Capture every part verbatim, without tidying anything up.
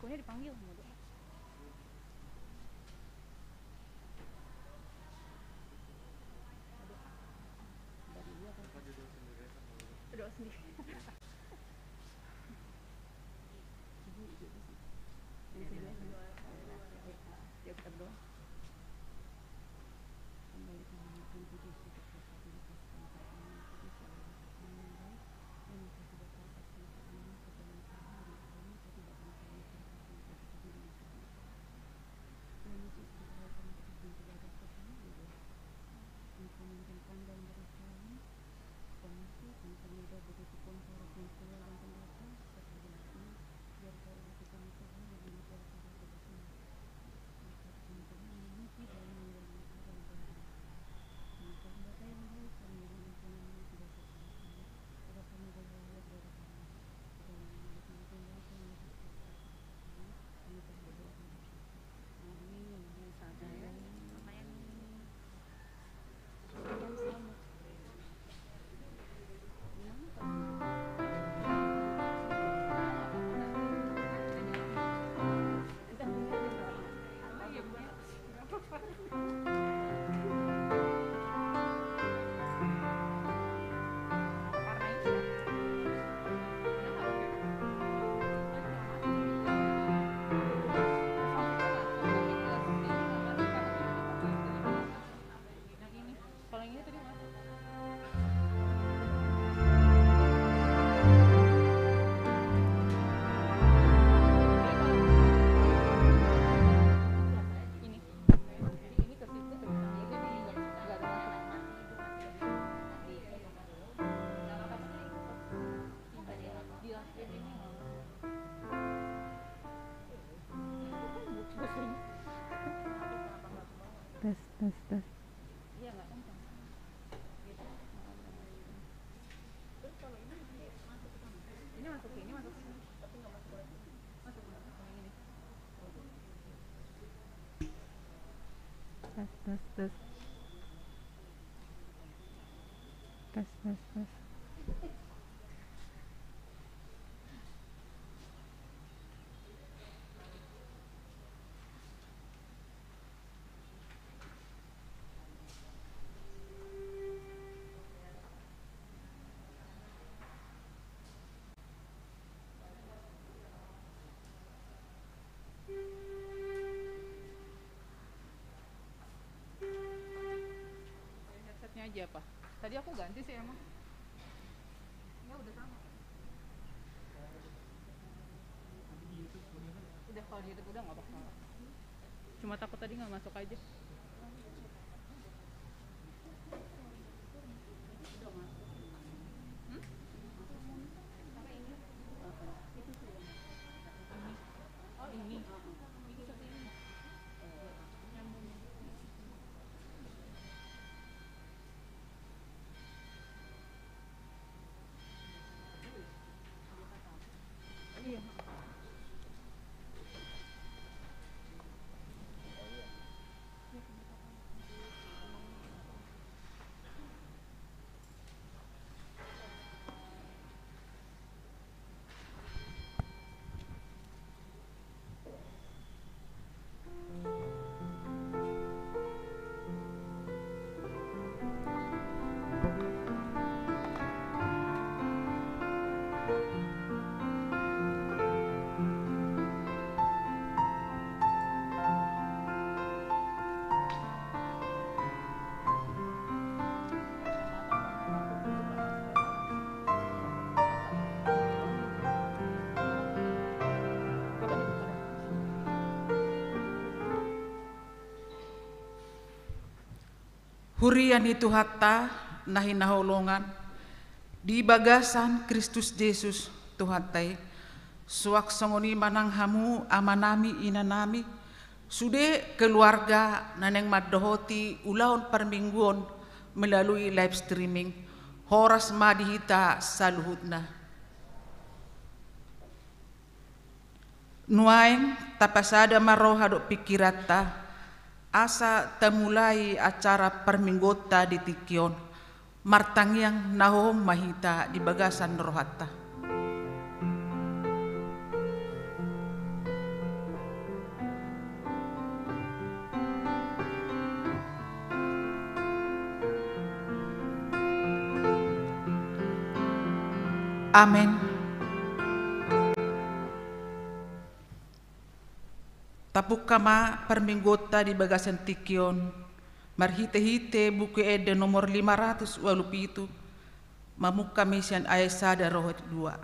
Pokoknya dipanggil sama doa. Doa. Dari dia kan. Doa sendiri. Ibu, ibu, ibu. Yang sebelah sini. Ya, kita berdoa. Tes, tes, tes. Tes, tes, tes. Tes, tes, tes. Headsetnya aja apa? Tadi aku ganti sih emang. Ya udah sama. Udah, kalau di YouTube udah nggak apa-apa. Cuma takut tadi nggak masuk aja. Hmm? Oh, ini. Huria ni Tuhanta na hinaholongan di bagasan Kristus Jesus Tuhanta i, suang songon i ma nang hamu amanami, inanami, sude keluarga na naeng mandohoti ulaon parmingguon melalui live streaming, horas ma di hita saluhutna. Nuaeng tapasada ma roha dohot pingkiranta, asa tamulai acara parmingguonta di tingki on, martangiang na hohom ma hita di bagasan rohanta. Amen. Tapungka ma parmingguonta di bagasan tingki on, marhitehite Buku Ende nomor lima ratus ualu pitu, mamungka hami sian ayat sada ro dua.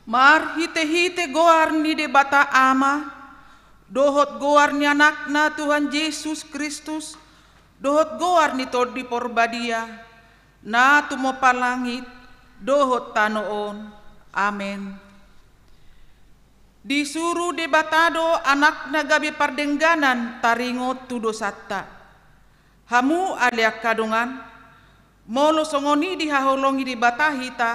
Marhitehite goar ni Debata Ama, dohot goar ni Anakna Tuhan Jesus Kristus, dohot goar ni Tondi Porbadia, na tumompa langit dohot tano on. Amen. Disuru Debata do Anakna gabe pardengganan taringot tu dosanta. Hamu ale angka dongan, molo songon i dihaholongi Debata hita,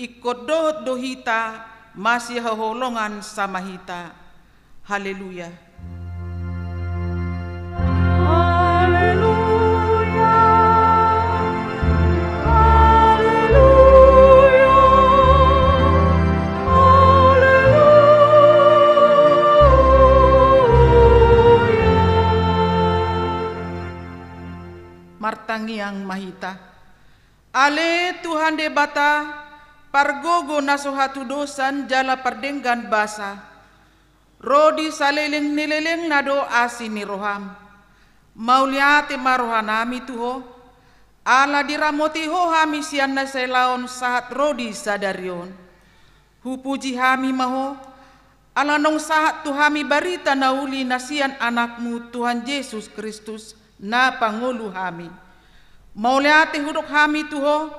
ingkon dohot do hita masihaholongan sama hita. Haleluya. Haleluya. Haleluya. Haleluya. Martangiang ma hita. Ale Tuhan Debata, pargogo na so hatudosan jala pardenggan basa, ro di saleleng ni lelengna do asi ni roham. Mauliate ma rohanami tu Ho, ala diramoti Ho hami sian na sai laon sahat ro di sadari on. Hupuji hami ma Ho, ala naung sahat tu hami barita na uli na sian Anakmu Tuhan Jesus Kristus, na pangolu hami. Mauliate hudok hami tu Ho,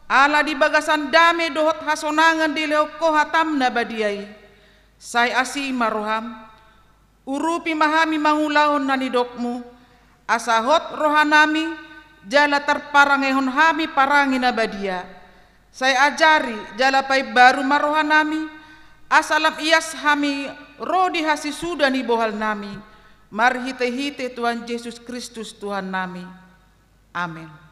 ala di bagasan dame dohot hasonangan dilehon Ho hatam na badia i. Sai asi ma roham, urupi ma hami mangulahon na nidokmu, asa hot rohanami, jala tarparangehon hami parange na badia. Sai ajari jala paimbaru ma rohanami, asa lam ias hami ro di hasisuda ni bohalnami, marhitehite Tuhan Jesus Kristus Tuhannami. Amen.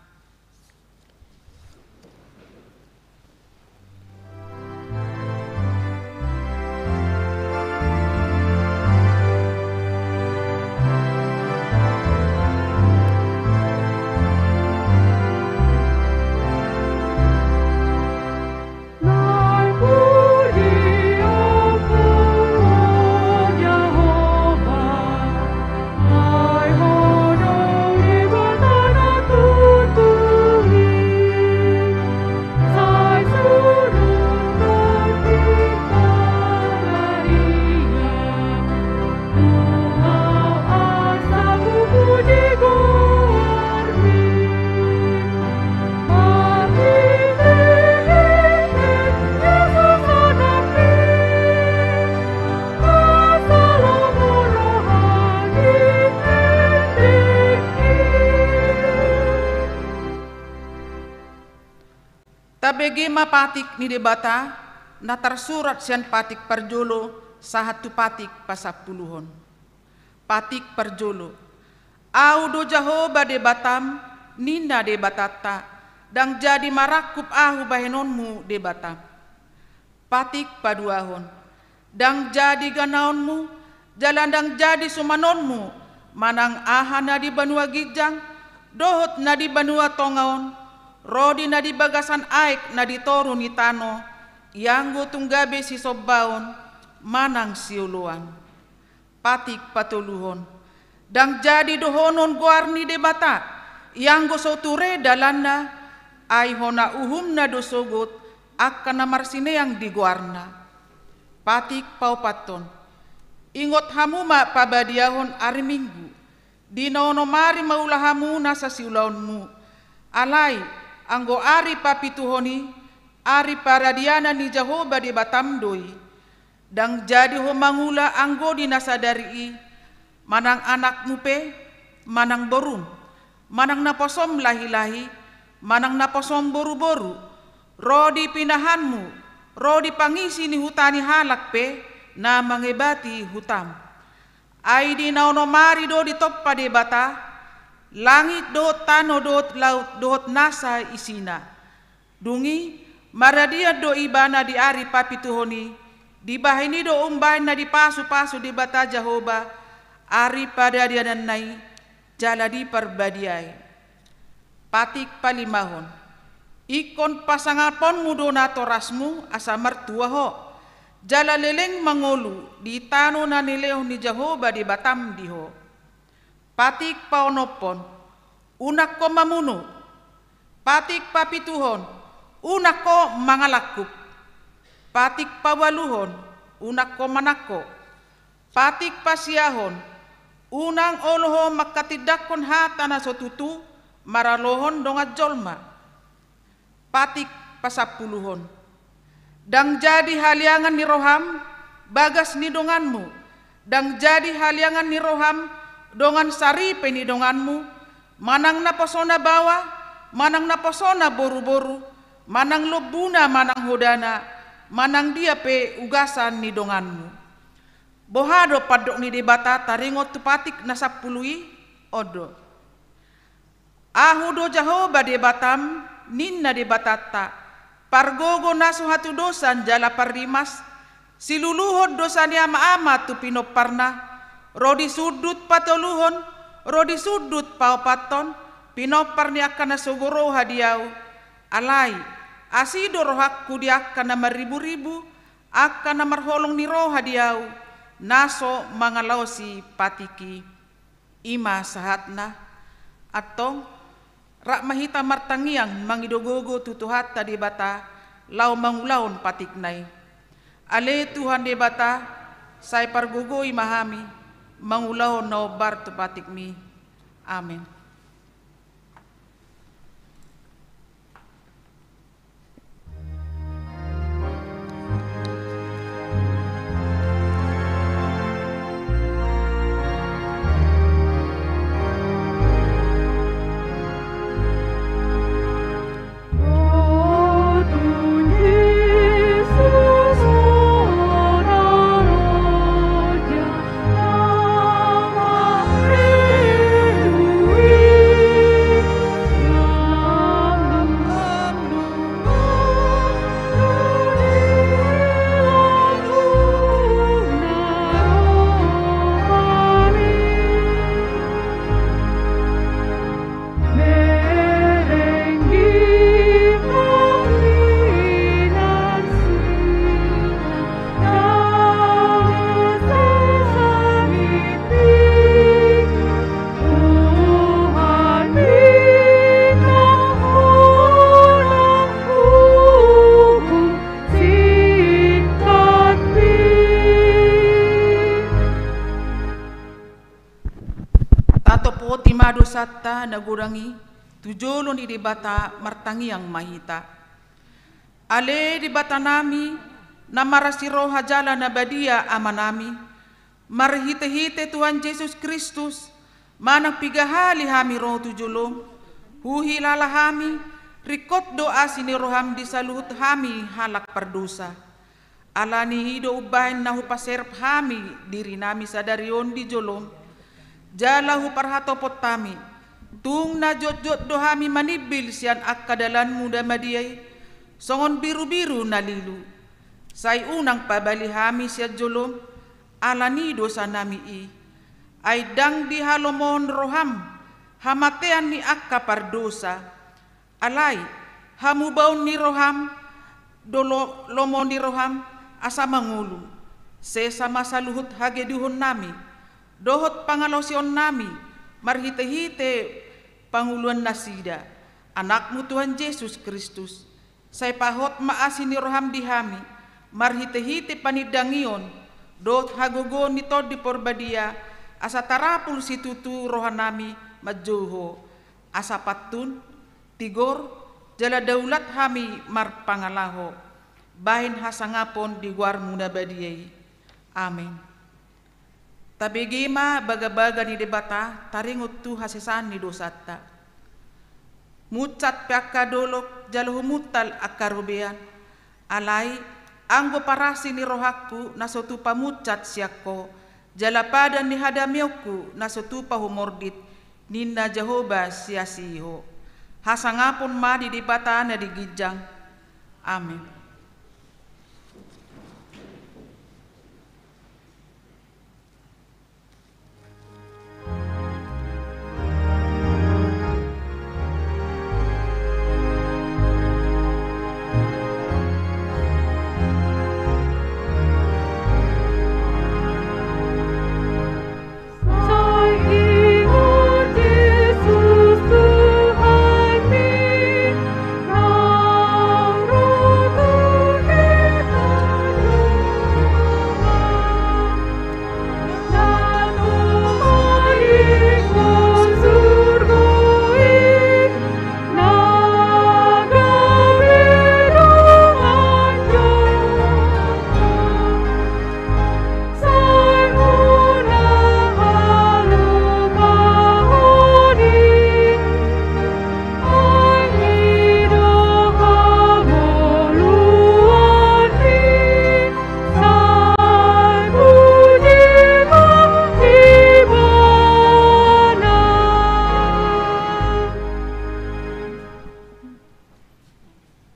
Ege ma patik ni Debata, na tarsurat sian patik parjolo sahat tu patik pasampuluhon. Patik parjolo. Ahu do Jahowa Debatam, ninna Debatanta, ndang jadi marangkup ahu bahenonmu Debata. Patik paduahon. Ndang jadi ganaonmu, jala ndang jadi sumanonmu, manang aha na di banua ginjang, dohot na di banua tonga on, ro di na di bagasan aek na di toru ni tano, ianggo tung gabe sisombaon, manang sioloan. Patik patoluhon. Ndang jadi dohonon goar ni Debata, ianggo so ture dalanna, ai hona uhumna do sogot, angka na marsineang di goarna. Patik paopathon. Ingot hamu ma pabadiahon ari Minggu, di na onom ari maula hamu nasa siulaonmu. Alai, anggo ari papituhon i, ari paradianan ni Jahowa Debatam do i. Ndang jadi ho mangula anggo di na sadari i, manang anakmu pe, manang borum, manang naposom lahilahi, manang naposom boruboru, ro di pinahanmu, ro di pangisi ni huta ni halak pe, na mangebati hutam. Ai di na onom ari do ditompa Debata langit dohot tano dohot laut dohot nasa isina. Dung i, maradian do ibana di ari papituhon i, dibahen i do umbahen na dipasupasu Debata Jahowa, ari paradiananna i, jala diparbadiai. Patik palimahon. Ingkon pasangaponmu do natorasmu asa martua ho, jala leleng mangolu di tano na nilehon ni Jahowa Debatam di ho. Patik paonomhon, unang ho mamunu. Patik papituhon, unang ho mangalangkup. Patik paualuhon, unang ho manangko. Patik pasiahon, unang olo ho manghatindanghon hata na so tutu maralohon dongan jolma. Patik pasampuluhon. Ndang jadi haliangan ni roham bagas ni donganmu, ndang jadi haliangan ni roham dongan saripe ni donganmu, manang naposona baoa, manang naposona boruboru, manang lombuna, manang hodana, manang dia pe ugasan ni donganmu. Boha do pandok ni Debata taringot tu patik na sampulu i? On do. Ahu do Jahowa Debatam, ninna Debatanta, pargogo na so hatudosan jala parrimas, siluluhon dosa ni amaama tu pinomparna, ro di sundut patoluhon, ro di sundut paopathon, pinompar ni angka na sogo roha di ahu. Alai, asi do rohangku di angka na marriburibu, angka na marholong ni roha di ahu, na so mangalaosi patik i. I ma sahatna. Antong, rap ma hita martangiang mangido gogo tu Tuhanta Debata laho mangulahon patikna i. Ale Tuhan Debata, sai pargogoi ma hami mangulahon na hombar tu patikmi. Amen. Tatopoti ma dosanta na godang i tu jolo ni Debata, martangiang ma hita. Ale Debatanami, na marasi roha jala na badia Amanami, marhitehite Tuhan Jesus Kristus, manang piga hali hami ro tu jolom, huhilala hami, Ringkot do asi ni roham di saluhut hami halak pardosa. Ala ni i do umbahen na hupaserep hami dirinami sadari on di jolom, jala huparhatopot hami, tung na jotjot do hami manimbil sian angka dalanmu na badia i, songon birubiru na lilu. Sai unang pabali hami sian jolom, ala ni dosanami i. Ai ndang dihalomohon roham hamatean ni angka pardosa. Alai, hamubaon ni roham, do lo-, lomo ni roham, asa mangolu. Sesa ma saluhut hagedehonnami dohot pangalaosionnami marhitehite panguluan nasida, Anakmu Tuhan Jesus Kristus. Sai pahot ma asi ni roham di hami marhitehite panindangion dohot hagogoon ni Tondi Porbadia, asa tarapul situtu rohanami manjou Ho, asa pantun, tigor, jala daulat hami marpangalaho bahen hasangapon di goarmu na badia i. Amen. Tabege ma bagabaga ni Debata taringot tu hasesaan ni dosanta. Munsat pe angka dolok jala humuntal angka robean. Alai, anggo parasi ni rohangku na so tupa munsat sian Ho, jala padan ni hadameonku na so tupa humordit, ninna Jahowa siasi Ho. Hasangapon ma di Debata na di ginjang. Amen.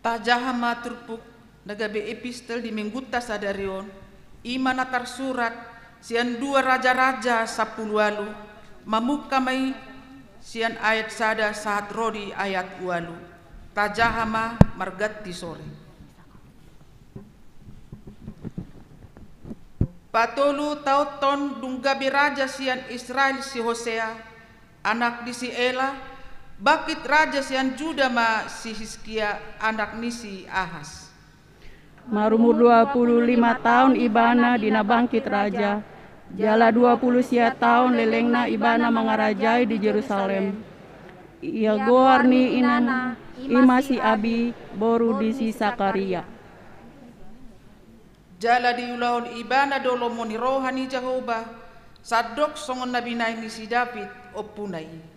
Tajaha ma turpuk na gabe epistel di Minggunta sadari on, i ma na tarsurat sian dua Raja-raja sampulu ualu, mamungka ma i sian ayat sada sahat ro di ayat ualu. Tajaha ma marganti sore. Patolu taonhon dung gabe raja sian Israel si Hosea, anak ni si Ela, bangkit raja sian Juda ma si Hiskia, anak ni si Ahas. Marumur dua pulu lima taon ibana di na bangkit raja, jala dua pulu sia taon lelengna ibana mangarajai di Jerusalem. Ia goar ni inana i ma si Abi, boru ni si Sakaria. Jala diulahon ibana do lomo ni roha ni Jahowa, sandok songon na binahen ni si David ompuna i.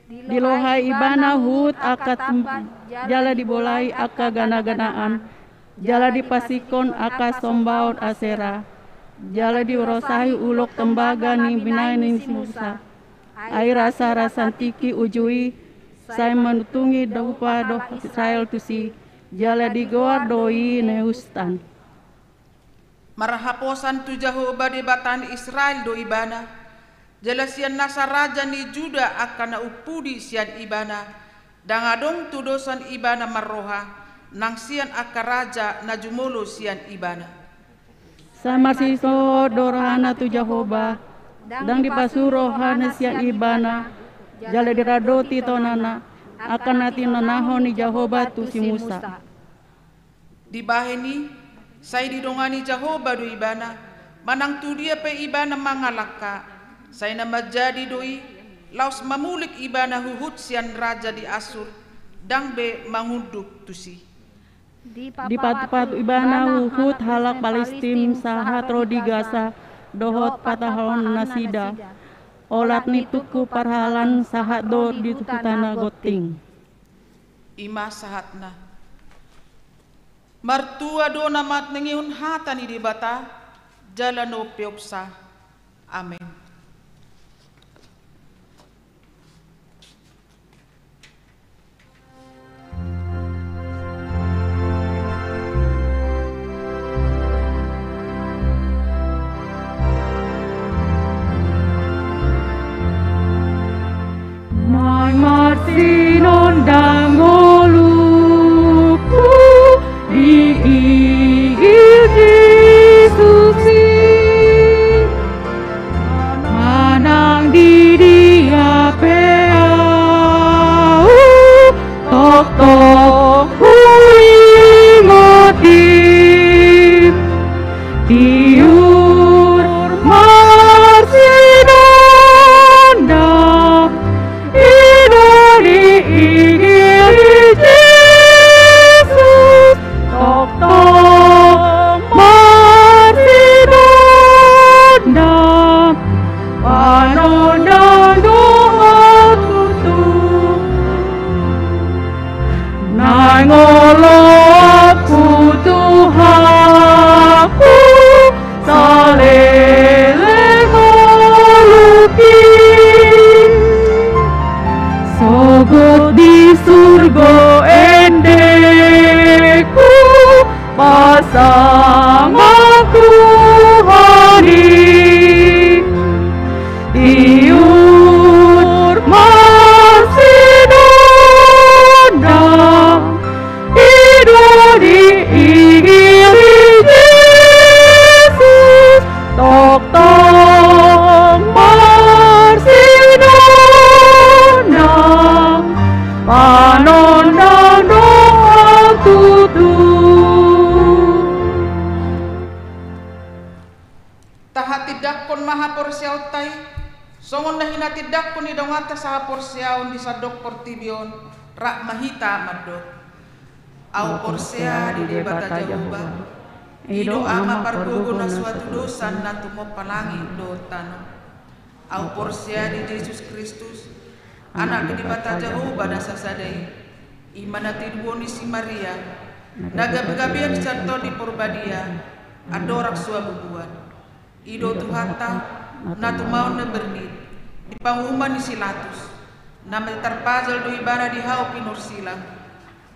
Dilohai ibana huhut angka tambat, jala dibolai angka ganaganaan, jala dipasinghon angka sombaon Asera, jala dirosahi ulok tembaga na binahen ni si Musa. Ai rasa-rasa tingki uju i sai manuntungi dompak dohot Israel tusi, jala digoar do i Nehustan. Marhaposan tu Jahowa Debata ni Israel do ibana, jala sian nasa raja ni Juda angka na umpudi sian ibana, ndang adong tudosan ibana marroha, nang sian angka raja na jumolo sian ibana. Sai marsisohot do rohana tu Jahowa, ndang dipasuru rohana sian ibana, jala diradoti tonana, angka na tinonahon ni Jahowa tu si Musa. Dibahen i, sai didongani Jahowa do ibana, manang tu dia pe ibana mangalangka, sai na manjadi do i, laos mamulik ibana huhut sian raja di Assur, ndang be mangunduk tusi. Dipatupa ibana huhut halak Palistim sahat ro di Gasa, dohot patalhon nasida. Olat ni tungku parhalaan sahat do di huta na gonting. I ma sahatna. Martua do na manangihon hata ni Debata, jala na umpeopsa. Amen. Naeng marsinondang ngolungku di igil Jesus i. Manang di dia pe ahu, tongtong huingot i. Tiur marsinondang, i do di igil Jesus, tongtong marsinondang, panondang do ahu tutu. Naeng olo Tuhangku, saleleng ngolungki. Sogot di surgo endengku, pasangap Tuhan i. Tiur marsinondang, i do di igil Jesus, tongtong marsinondang, panondang do ahu tutu. Tahatindangkon ma haporseaonta i, songon na hinatindangkon ni donganta sahaporseaon di sandok portibi on, rap ma hita mandok. Ahu porsea di Debata Jahowa, i do Ama pargogo na so hatudosan na tumompa langit dohot tano. Ahu porsea di Jesus Kristus, Anak ni Debata Jahowa na sasada i, i ma na tinodohon ni si Maria, na gabegabean sian Tondi Porbadia, andorang so habubuhan. I do Tuhanta, na tumaon na bernit, di panguhuman ni si Latus, na mate tarpajal do Ibana di hau pinorsilang,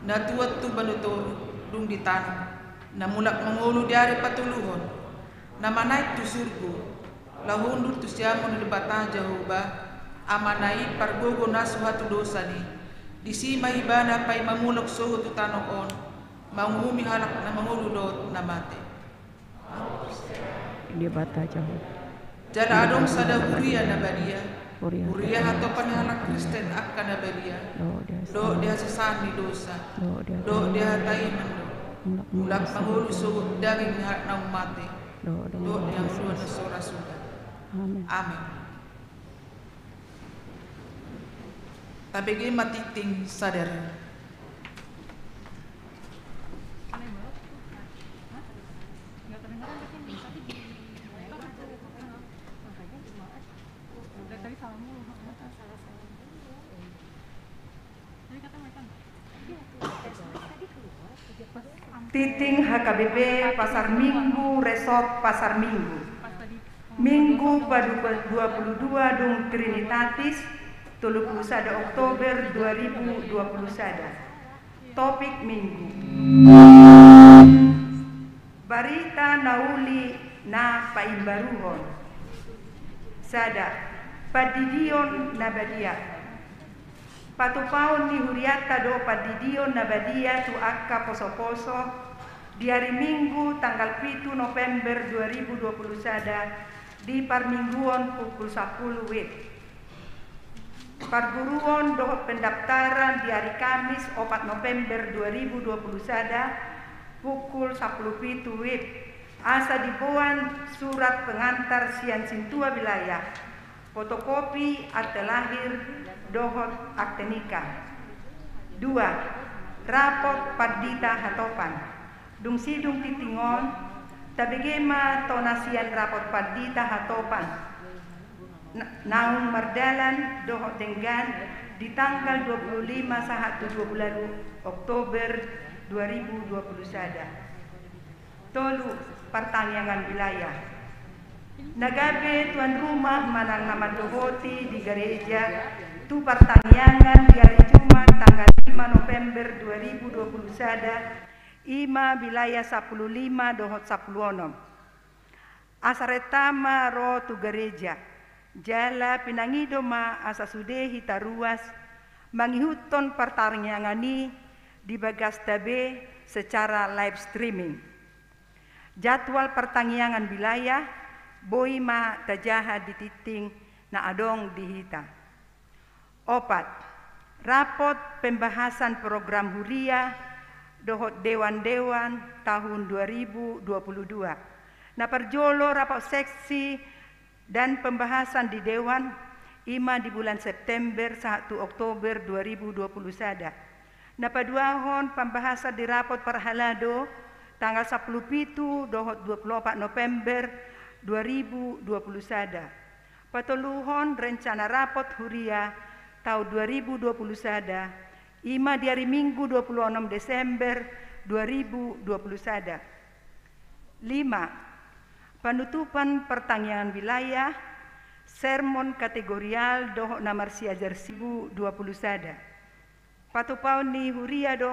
na tuat tu banua toru, dung di tano, na mulak mangolu di ari patoluhon, na manaek tu surgo, laho hundul tu siamun ni Debata Jahowa, Amana i pargogo na so hatudosan i. Disi ma Ibana paima mulak sogot tu tano on, manguhumi halak na mangolu dohot na mate. Debata Jahowa. Jala adong sada huria na badia, huria hatopan ni halak Kristen angka na badia, dohot di hasesaan ni dosa, dohot di hata i mandok, mulak mangolu sogot daging ni halak naung mate, dohot di hangoluan na so ra suda. Amen. Amen. Tabege ma tingting sadari. Tingting H K B P Pasar Minggu, Resort Pasar Minggu. Minggu padu dua puluh dua dung Trinitatis, tolu puluh sada Oktober dua ribu dua puluh sada. Topik Minggu. Barita na uli na paimbaruhon. Sada, pandidion na badia. Patupaon ni hurianta do pandidion na badia tu angka posoposo di ari Minggu tanggal pitu November dua ribu dua puluh sada di parmingguon pukul sampulu W I B. Parguruon dohot pendaftaran di ari Kamis opat November dua ribu dua puluh sada pukul sampulu pitu W I B, asa diboan surat pengantar sian sintua wilayah, fotokopi akte lahir dohot akte nikah. Dua, rapot pandita hatopan. Dung sidung tingting on, tabege ma tona sian rapot pandita hatopan. Na-, naung mardalan dohot denggan di tanggal dua puluh lima sahat tu dua puluh Oktober dua ribu dua puluh sada. Tolu, partangiangan wilayah. Na gabe tuan rumah manang na mandohoti di gareja tu partangiangan di ari Jumat tanggal lima November dua ribu dua puluh sada, i ma wilayah sampulu lima dohot sampulu onom. Asa renta ma ro tu gareja, jala pinangido ma asa sude hita ruas mangihuthon partangiangan i di bagasta be secara live streaming. Jadwal partangiangan wilayah boi ma tajaha di tingting na adong di hita. Opat, rapot pembahasan program huria dohot dewan-dewan tahun dua ribu dua puluh dua. Na parjolo rapot seksi dan pembahasan di dewan, i ma di bulan September sahat tu Oktober dua ribu dua puluh sada. Na paduahon pambahasan di rapot parhalado tanggal sampulu pitu dohot dua puluh opat November dua ribu dua puluh sada. Patoluhon rencana rapot huria taon dua ribu dua puluh sada, i ma di ari Minggu dua puluh onom Desember dua ribu dua puluh sada. Lima, panutupan partangiangan wilayah, sermon kategorial dohot na marsiajar sibu dua puluh sada. Patupaon ni huria do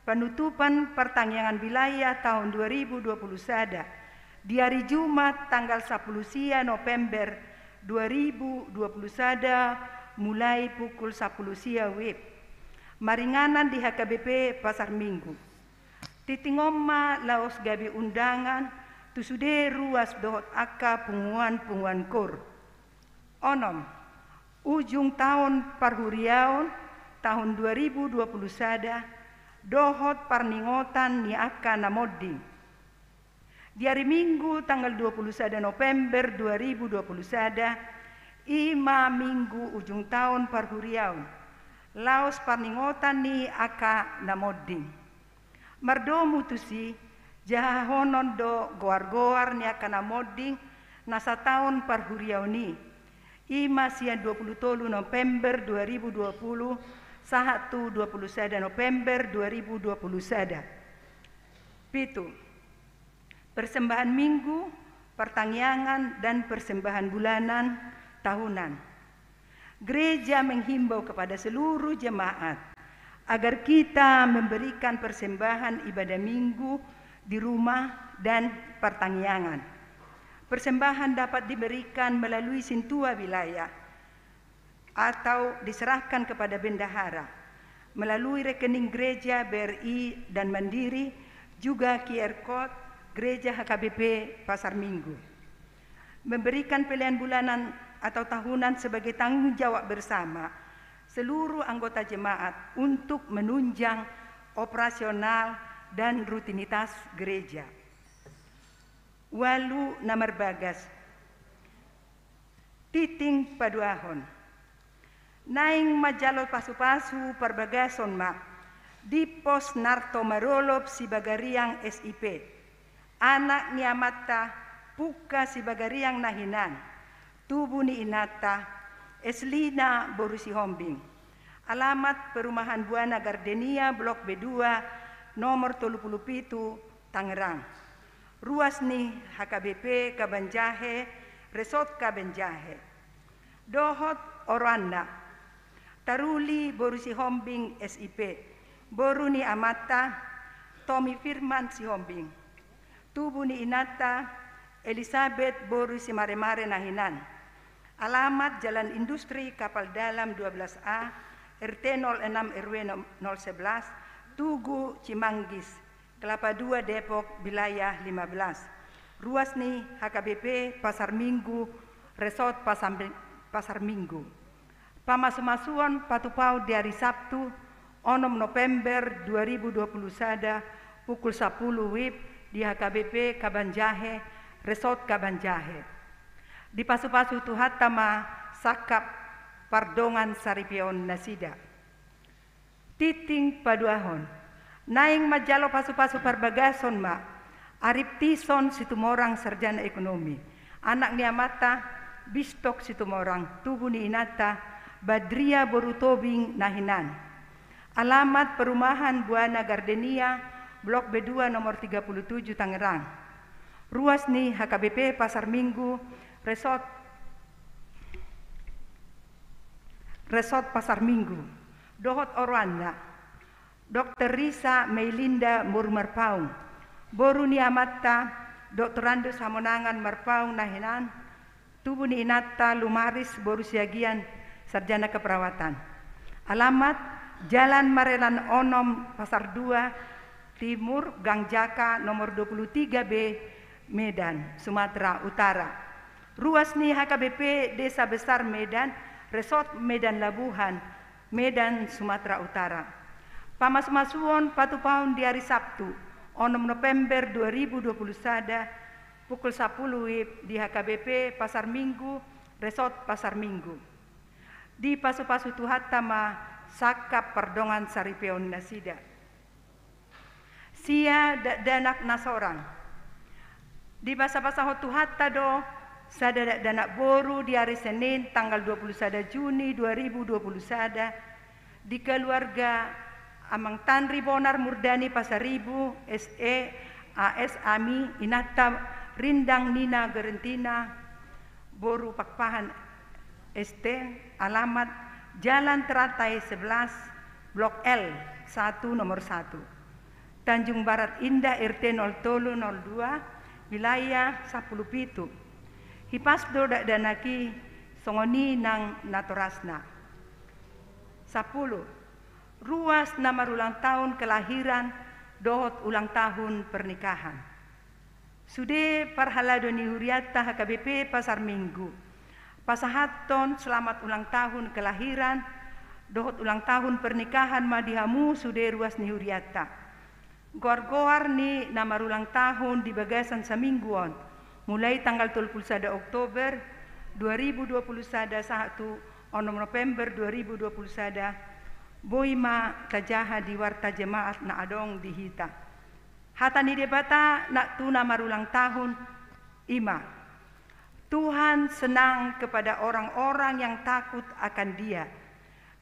panutupan partangiangan wilayah taon dua ribu dua puluh sada di ari Jumat tanggal sampulu sia November dua ribu dua puluh sada, mulai pukul sampulu sia wib, maringanan di H K B P Pasar Minggu. Tingting on ma laos gabe undangan tu sude ruas dohot angka punguan-punguan koor. Onom, ujung taon parhuriaon taon dua ribu dua puluh sada dohot parningotan ni angka na monding. Di ari Minggu tanggal dua puluh sada November dua ribu dua puluh sada, i ma Minggu ujung taon parhuriaon, laos parningotan ni angka na monding. Mardomu tusi, jahahonon do goar-goar ni angka na monding na sataon parhuriaon i, i ma sian dua puluh tolu November dua ribu dua puluh sahat tu dua puluh sada November dua ribu dua puluh sada. Pitu, persembahan Minggu, partangiangan, dan persembahan bulanan tahunan. Gereja menghimbau kepada seluruh jemaat agar kita memberikan persembahan ibadah Minggu di rumah dan partangiangan. Persembahan dapat diberikan melalui sintua wilayah atau diserahkan kepada bendahara melalui rekening gereja B R I dan Mandiri, juga Q R Code Gereja H K B P Pasar Minggu. Memberikan pelean bulanan atau tahunan sebagai tanggung jawab bersama seluruh anggota jemaat untuk menunjang operasional dan rutinitas gereja. Ualu na marbagas. Tingting paduahon. Naeng manjalo pasupasu parbagason ma Dippos Narto Marolop Sibagariang S I P, anak ni amanta Pungka Sibagariang na hinan, tubu ni inanta Eslina boru Sihombing. Alamat Perumahan Buana Gardenia, Blok B dua, nomor tolu pulu pitu, Tangerang. Ruas ni H K B P Kabanjahe, Resort Kabanjahe. Dohot oroanna, Taruli boru Sihombing S I P, boru ni amanta Tomi Firman Sihombing. Tubu ni inanta Elisabet boru Simaremare na hinan. Alamat Jalan Industri Kapal Dalam dua belas A, R T nol enam R W nol sebelas, Tugu Cimanggis, Kelapa dua Depok, wilayah lima belas. Ruas ni H K B P Pasar Minggu, Resort Pasar, Pasar Minggu. Pamasu-masuon patupaon di ari Sabtu, onom November dua ribu dua puluh sada, pukul sapuluh wib di H K B P Kabanjahe, Resort Kabanjahe. Dipasu-pasu Tuhanta ma sangkap pardongansaripeonnasida. Tingting paduahon. Naeng manjalo pasu-pasu parbagason ma Arip Tison Situmorang, sarjana ekonomi, anak ni amanta Bistok Situmorang, tubu ni inanta Badria boru Tobing na hinan. Alamat perumahan Buana Gardenia, Blok B dua nomor tiga puluh tujuh Tangerang. Ruas ni H K B P Pasar Minggu, Resort, Resort Pasar Minggu. Dohot oroanna. Dokter Risa Meilinda boru Marpaung, boru ni amanta Doktorandus Hamonangan Marpaung na hinan, tubu ni inanta Lumaris boru Siagian, sarjana keperawatan. Alamat, Jalan Marelan onom, Pasar dua, Timur, Gang Jaka, nomor dua puluh tiga B, Medan, Sumatera Utara. Ruas ni H K B P Desa Besar Medan, Resort Medan Labuhan, Medan, Sumatera Utara. Pamasumasuon patupaon di ari Sabtu, onom November dua ribu dua puluh sada, pukul sapuluh W I B di H K B P Pasar Minggu, Resort Pasar Minggu. Dipasupasu Tuhanta ma sangkap pardongansaripeon nasida. Sia dakdanak na sorang. Dibasabasahon Tuhanta do sada dakdanak boru di ari Senin tanggal dua puluh sada Juni dua ribu dua puluh sada, di keluarga Amang Tanri Bonar Murdani Pasaribu, S E, A S Ami, inanta Rindang Nina Gerentina, boru Pakpahan, S T, alamat Jalan Teratai sebelas, Blok L satu, nomor satu. Tanjung Barat Indah, R T nol tolu nol dua, wilayah sapuluh pitu. Hipas do dakdanak i, songon i nang natorasna. Sapuluh. Ruas na marulang tahun kelahiran dohot ulang tahun pernikahan. Sude parhalado ni hurianta H K B P Pasar Minggu, pasahathon selamat ulang tahun kelahiran dohot ulang tahun pernikahan ma di hamu sude ruas ni hurianta. Goar-goar ni na marulang tahun di bagasan saminggu on, mulai tanggal tolu puluh sada Oktober dua ribu dua puluh sada sahat tu onom November dua ribu dua puluh sada, boi ma tajaha di warta jemaat na adong di hita. Hata ni Debata na tu na marulang tahun i ma: Tuhan senang kepada orang-orang yang takut akan Dia,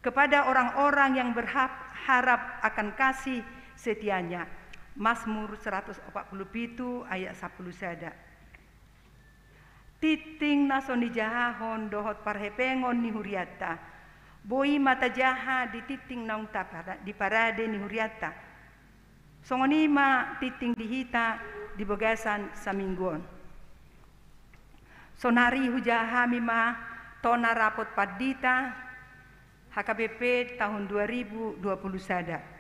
kepada orang-orang yang berharap akan kasih setia-Nya. Mazmur seratus opat puluh pitu ayat sapuluh sada. Tingting na so nijahahon dohot parhepengon ni hurianta, boi ma tajaha di tingting naung tapada-, diparade ni hurianta. Songon i ma tingting di hita di bagasan saminggu on. Sonari hujaha hami ma tona rapot pandita H K B P tahun dua ribu dua puluh sada.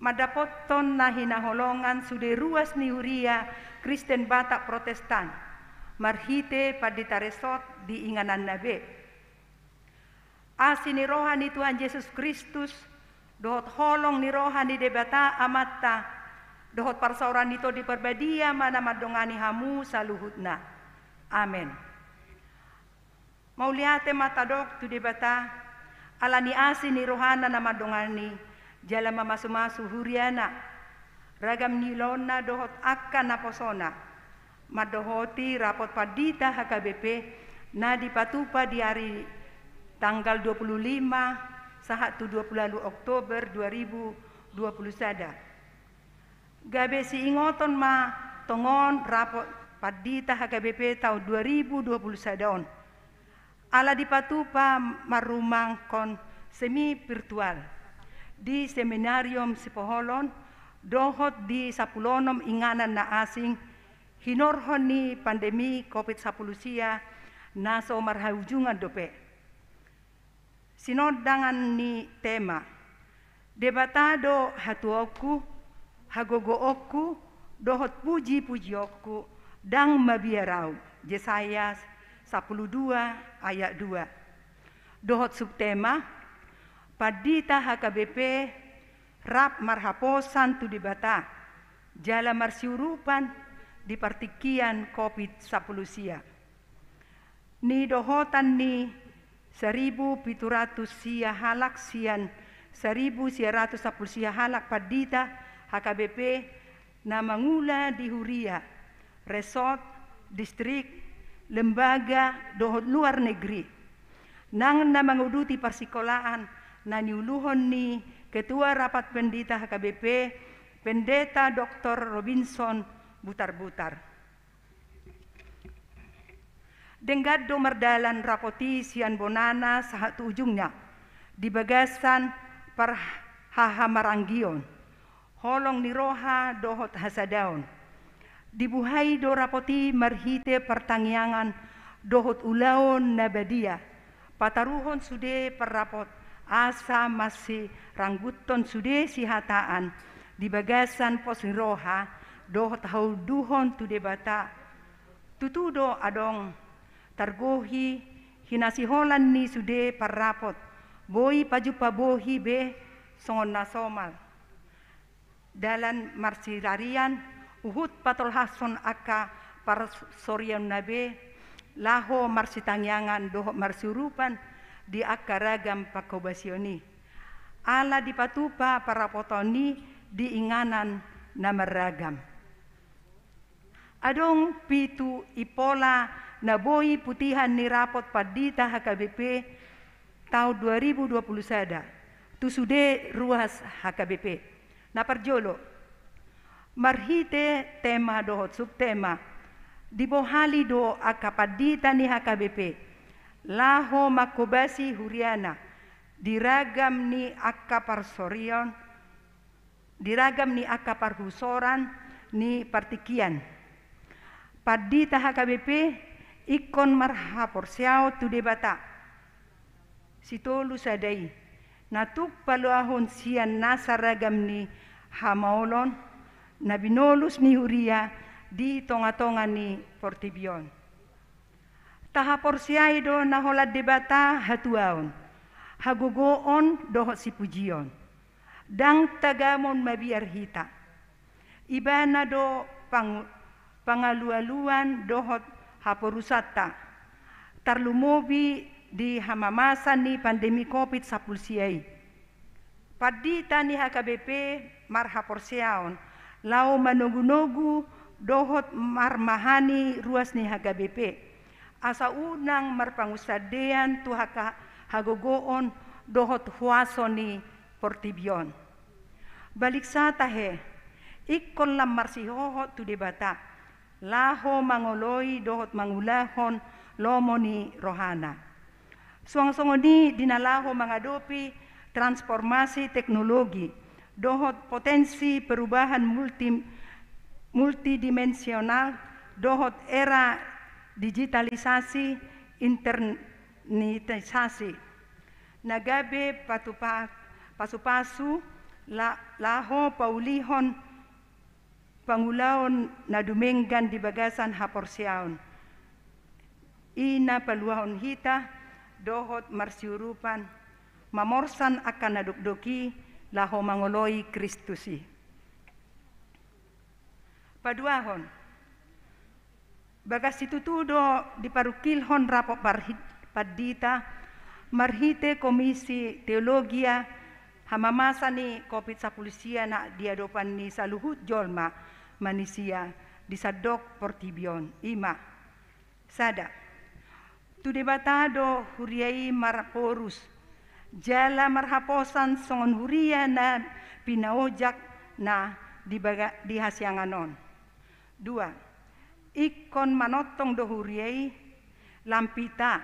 Mandapothon na hinaholongan sude ruas ni huria Kristen Batak Protestan, marhite pandita resort di ingananna be. Asi ni roha ni Tuhan Jesus Kristus, dohot holong ni roha ni Debata Amanta, dohot parsaoran ni Tondi Parbadia ma na mandongani hamu saluhutna. Amen. Mauliate ma tadok tu Debata, ala ni asi ni rohana na mandongani, jala mamasumasu huriana, ragam ni ulaonna dohot angka naposona, mandohoti rapot pandita H K B P, na dipatupa di ari tanggal dua puluh lima sahat tu dua puluh ualu Oktober dua ribu dua puluh sada. Gabe siingoton ma tongon rapot pandita H K B P tahun dua ribu dua puluh sada on. Ala dipatupa marrumangkon semi virtual di Seminarium Sipoholon dohot di sampulu onom inganan na asing, hinorhon ni pandemi Covid sampulu sia na so marhaujungan dope. Sinondangan ni tema: Debata do hatuaonku, hagogoonku, dohot pujipujionku, ndang mabiar ahu. Jesaya sampulu dua ayat dua. Dohot subtema: Pandita H K B P rap marhaposan tu Debata, jala marsiurupan di partingkian Covid sampulu sia. Nidohotan ni saribu pitu ratus sia halak sian saribu sia ratus sampulu sia halak pandita H K B P na mangula di huria, resort, distrik, lembaga dohot luar negeri. Nang na manguduti parsikolaan na niuluhon ni Ketua Rapat Pendeta H K B P, Pendeta Doktor Robinson Butarbutar. Denggan do mardalan rapot i sian bonana sahat tu ujungna, di bagasan parhahamaranggion, holong ni roha dohot hasadaon. Dibuhai do rapot i marhite partangiangan dohot ulaon na badia, pataruhon sude parrapot, asa masirangguthon sude sihataan di bagasan pos ni roha dohot haunduhon tu Debata. Tutu do adong targohi hinasiholan ni sude parrapot, boi pajumpa bohi be songon na somal. Dalan marsirarian, huhut patolhashon angka parsorionna be, laho marsitangiangan dohot marsiurupan di angka ragam pangkobasion i. Ala dipatupa parrapoton i di inganan na marragam. Adong pitu impola na boi putihan ni rapot pandita H K B P taon dua ribu dua puluh sada, tu sude ruas H K B P. Na parjolo, marhite tema dohot subtema, dibohali do angka pandita ni H K B P laho mangkobasi huriana di ragam ni angka parsorion, di ragam ni angka parhusoran ni partingkian. Pandita H K B P ingkon marhaporseaon tu Debata. Sitolu sada i, na tuk paluahon sian nasa ragam ni hamaolon na binolus ni huria di tongatonga ni portibi on. Tahaporseai do na holan Debata hatuaon, hagogoon dohot sipujion. Ndang tagamon mabiar hita. Ibana do pang-, pangalualuan dohot haporusanta, tarlumobi di hamamasa ni pandemi covid sampulu sia i. Pandita ni H K B P marhaporseaon laho manogunogu dohot marmahani ruas ni H K B P, asa unang marpangunsandean tu haka-, hagogoon dohot huaso ni portibi on. Baliksa tahe, ingkon lam marsihohot tu Debata, laho mangoloi dohot mangulahon lomo ni rohana. Suang songon i di na laho mangadopi transformasi teknologi dohot potensi perubahan multi-, multidimensional dohot era digitalisasi, internetisasi, na gabe patupa-, pasupasu la-, laho paulihon pangulaon na dumenggan di bagasan haporseaon. I na paluahon hita dohot marsiurupan mamorsan angka na dokdok i laho mangoloi Kristus i. Paduahon, bagas situtu do diparungkilhon rapot parhi-, pandita marhite Komisi Teologia hamamasa ni covid sampulu sia na di adopan ni saluhut jolma manisia di sandok portibi on, i ma: sada, tu Debata do huria i marporus jala marhaposan songon huria na pinaojak na di baga-, di hasiangan on. Dua, ingkon manongtong do huria i lam pita,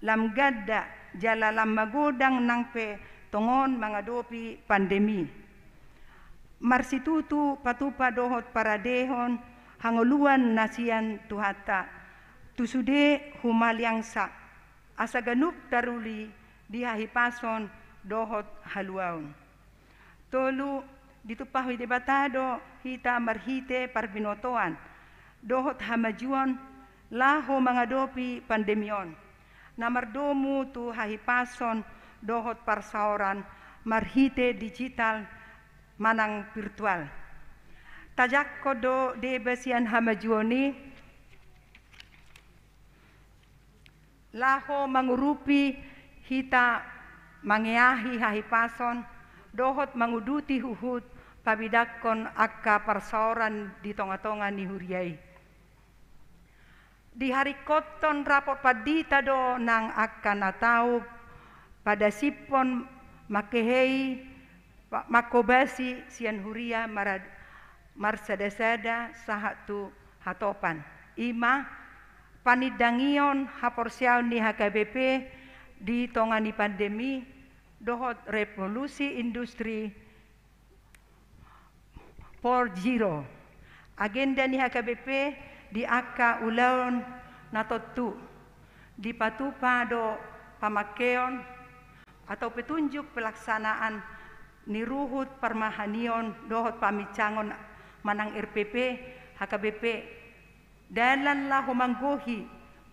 lam ganda, jala lam magodang nang pe tongon mangadopi pandemi. Marsitutu patupa dohot paradehon hangoluan na sian Tuhanta tu sude humaliangsa, asa ganup taruli di hahipason dohot haluaon. Tolu, ditumpahi Debata do hita marhite parbinotoan dohot hamajuon laho mangadopi pandemi on, na mardomu tu hahipason dohot parsaoran marhite digital manang virtual. Tajangkon do deba sian hamajuon i laho mangurupi hita mangeahi hahipason dohot manguduti huhut pabidangkon angka parsaoran di tongatonga ni huria i. Diharingkothon rapot pandita do nang angka na tau padasiphon mangkehei pa-, mangkobasi sian huria mara-, marsadasada sahat tu hatopan. I ma panindangion haporseaon ni H K B P di tonga ni pandemi dohot revolusi industri four zero. Agenda ni H K B P di angka ulaon na tontu dipatupa do pamangkeon atau petunjuk pelaksanaan ni ruhut parmahanion dohot paminsangon manang R P P, H K B P, dalan laho manggohi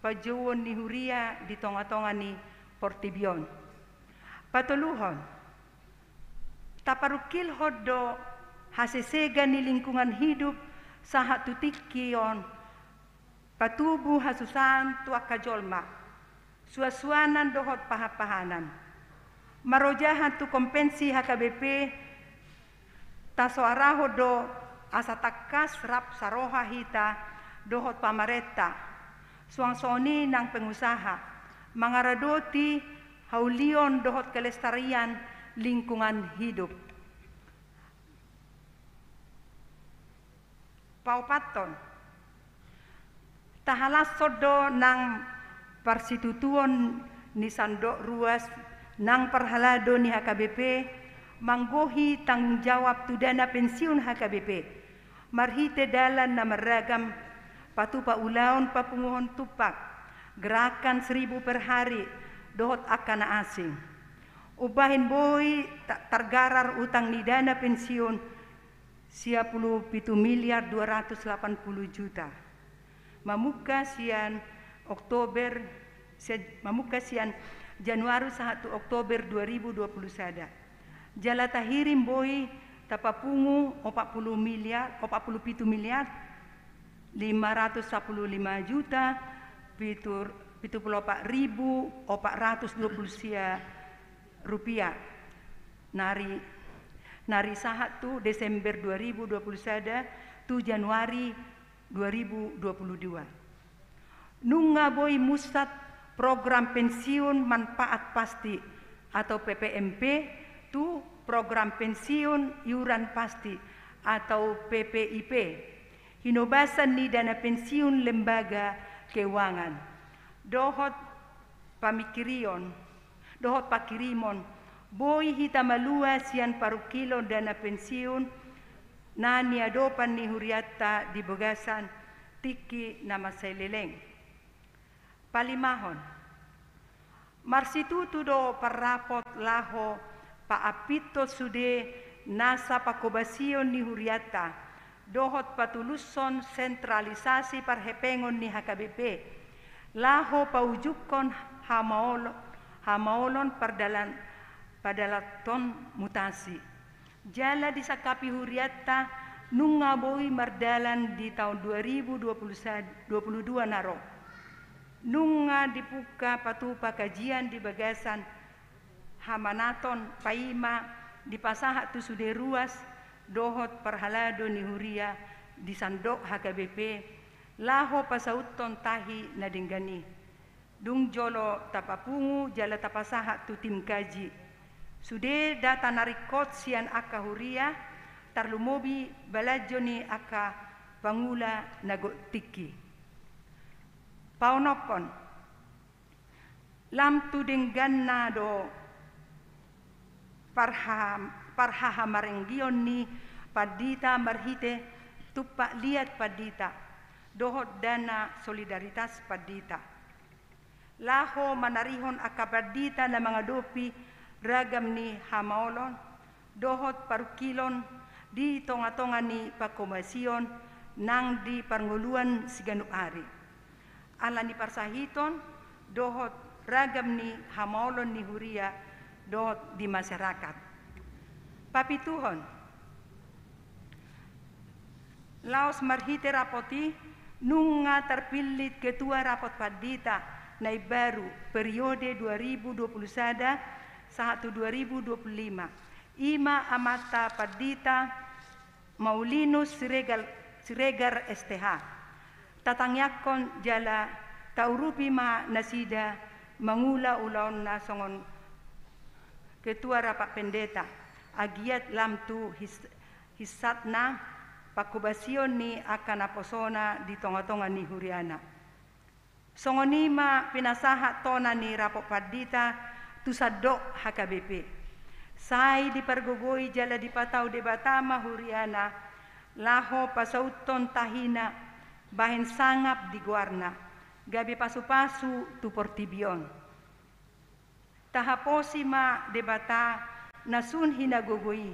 pajouon ni huria di tonga-tonga ni portibi on. Patoluhon, taparungkilhon do hasesegan ni lingkungan hidup sahat tu tingki on patubu hasusaan tu angka jolma, suansuanan dohot pahanpahanan. Marojahan tu kompensi H K B P, tasoarahon do asa tangkas rap saroha hita dohot pamarenta, suang songon i nang pengusaha, mangaradoti haulion dohot kelestarian lingkungan hidup. Paopathon, tahalashon do nang parsitutuon ni sandok ruas nang parhalado ni H K B P manggohi tanggung jawab tu dana pensiun H K B P marhite dalan na marragam, patupa ulaon papunguhon tumpak, gerakan seribu per hari, dohot angka na asing. Umbahen boi ta-, targarar utang ni dana pensiun sia pulu pitu miliar dua ratus lapan pulu juta. Mamungka sian Oktober, sian, mamungka sian Januari sahat tu Oktober dua ribu dua pulu sada. Jala tahirim boi tapapungu opat pulu miliar, opat pulu pitu miliar lima ratus sapulu lima juta pitu, pitu pulu opat ribu opat ratus dua pulu sia rupiah. Nari, nari sahat tu Desember dua ribu dua pulu sada tu Januari dua ribu dua pulu dua. Nunga boi munsat program pensiun manfaat pasti atau P P M P tu program pensiun iuran pasti atau P P I P, hinobasan ni dana pensiun lembaga keuangan, dohot pamingkirion, dohot pangkirimon, boi hita malua sian parungkilon dana pensiun na niadopan ni hurianta di bagasan tingki na mansai leleng. Palimahon, marsitutu do parrapot laho paampithon sude nasa pangkobasion ni hurianta, dohot patulushon sentralisasi parhepengon ni H K B P, laho paujungkon hamaolo-, hamaolon pardalan-, padalathon mutasi. Jala disangkapi hurianta nunga boi mardalan di taon dua ribu dua puluh sa-, dua puluh dua na ro. Nunga dipungka patupa kajian di bagasan hamanaton paima dipasahat tu sude ruas dohot parhalado ni huria di sandok H K B P laho pasauthon tahi na denggan i. Dung jolo tapapungu jala tapasahat tu tim kaji sude data na ringkot sian angka huria, tarlumobi balanjo ni angka pangula na gok tingki. Paonomhon, lam tu dengganna do parha-, parhahamarenggion ni pandita marhite tumpak liat pandita dohot dana solidaritas pandita, laho manarihon angka pandita na mangadopi ragam ni hamaolon dohot parungkilon di tongatonga ni pangkobasion nang di parngoluan siganup ari. Ala ni parsahiton dohot ragam ni hamaolon ni huria dohot di masyarakat. Papituhon, laos marhite rapot i, nunga tarpillit ketua rapot pandita na imbaru periode dua ribu dua puluh sada sahat tu dua ribu dua puluh lima. I ma amanta pandita Maulinus Siregar, Siregar S T H. Tatangiangkon jala taurupi ma nasida mangula ulaonna songon ketua rapat pendeta, anggiat lam tu his-, hinsatna panghobasion ni angka naposona di tonga-tonga ni huriana. Songon i ma pinasahat tona ni rapot pandita tu sandok H K B P. Sai dipargogoi jala dipatau Debata ma huriana, laho pasauthon tahina bahen sangap di goarna, gabe pasu-pasu tu portibi on. Tahaposi ma Debata na sun hinagogo i.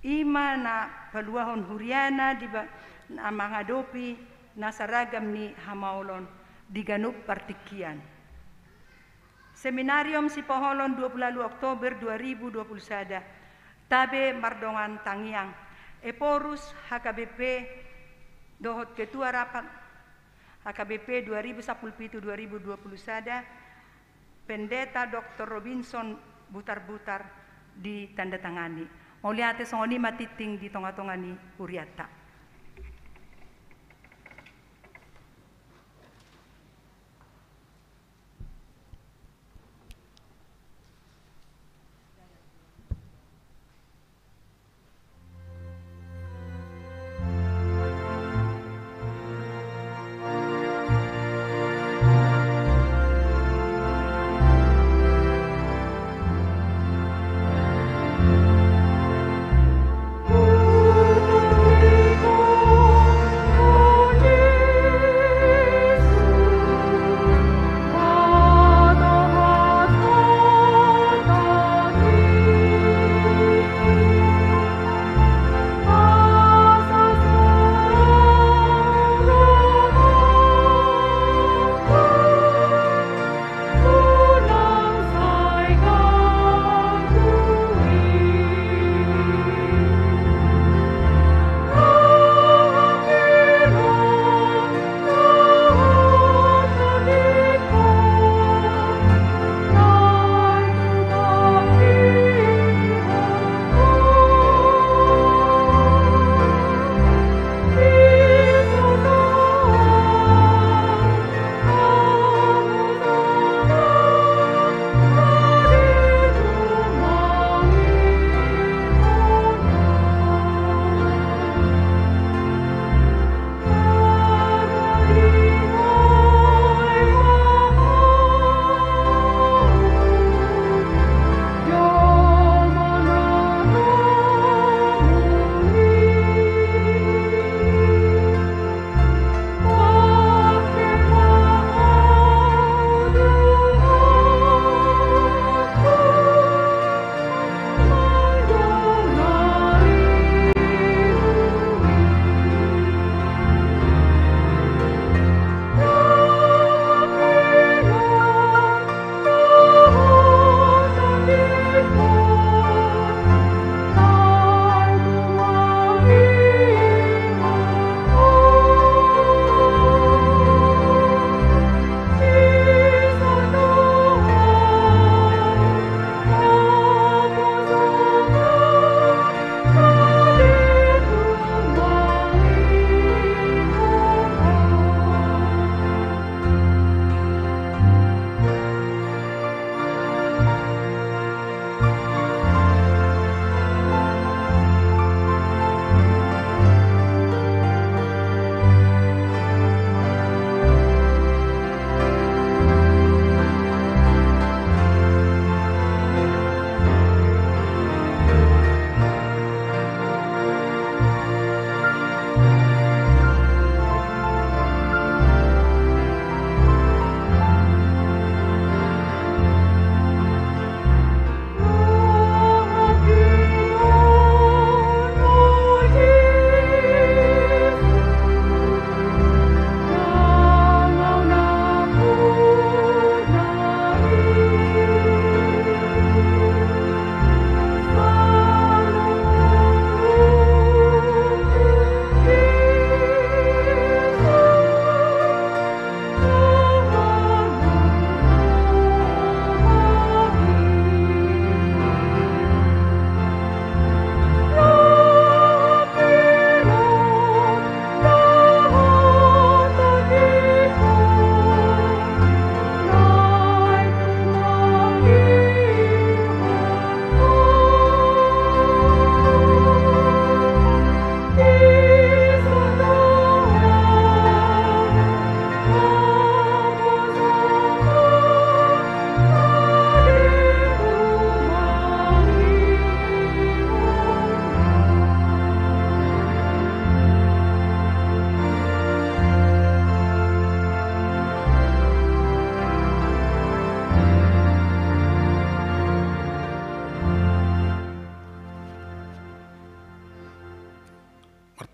I ma na paluahon huriana di ba-, na mangadopi na saragam ni hamaolon di ganup partingkian. Seminarium Sipoholon, dua puluh ualu Oktober dua ribu dua puluh sada. Tabe mardongan tangiang. Ephorus H K B P dohot ketua rapat H K B P dua ribu sampulu pitu dua ribu dua puluh sada, Pendeta Doktor Robinson Butarbutar ditandatangani. Mauliate, songon i ma tingting di tonga-tonga ni hurianta.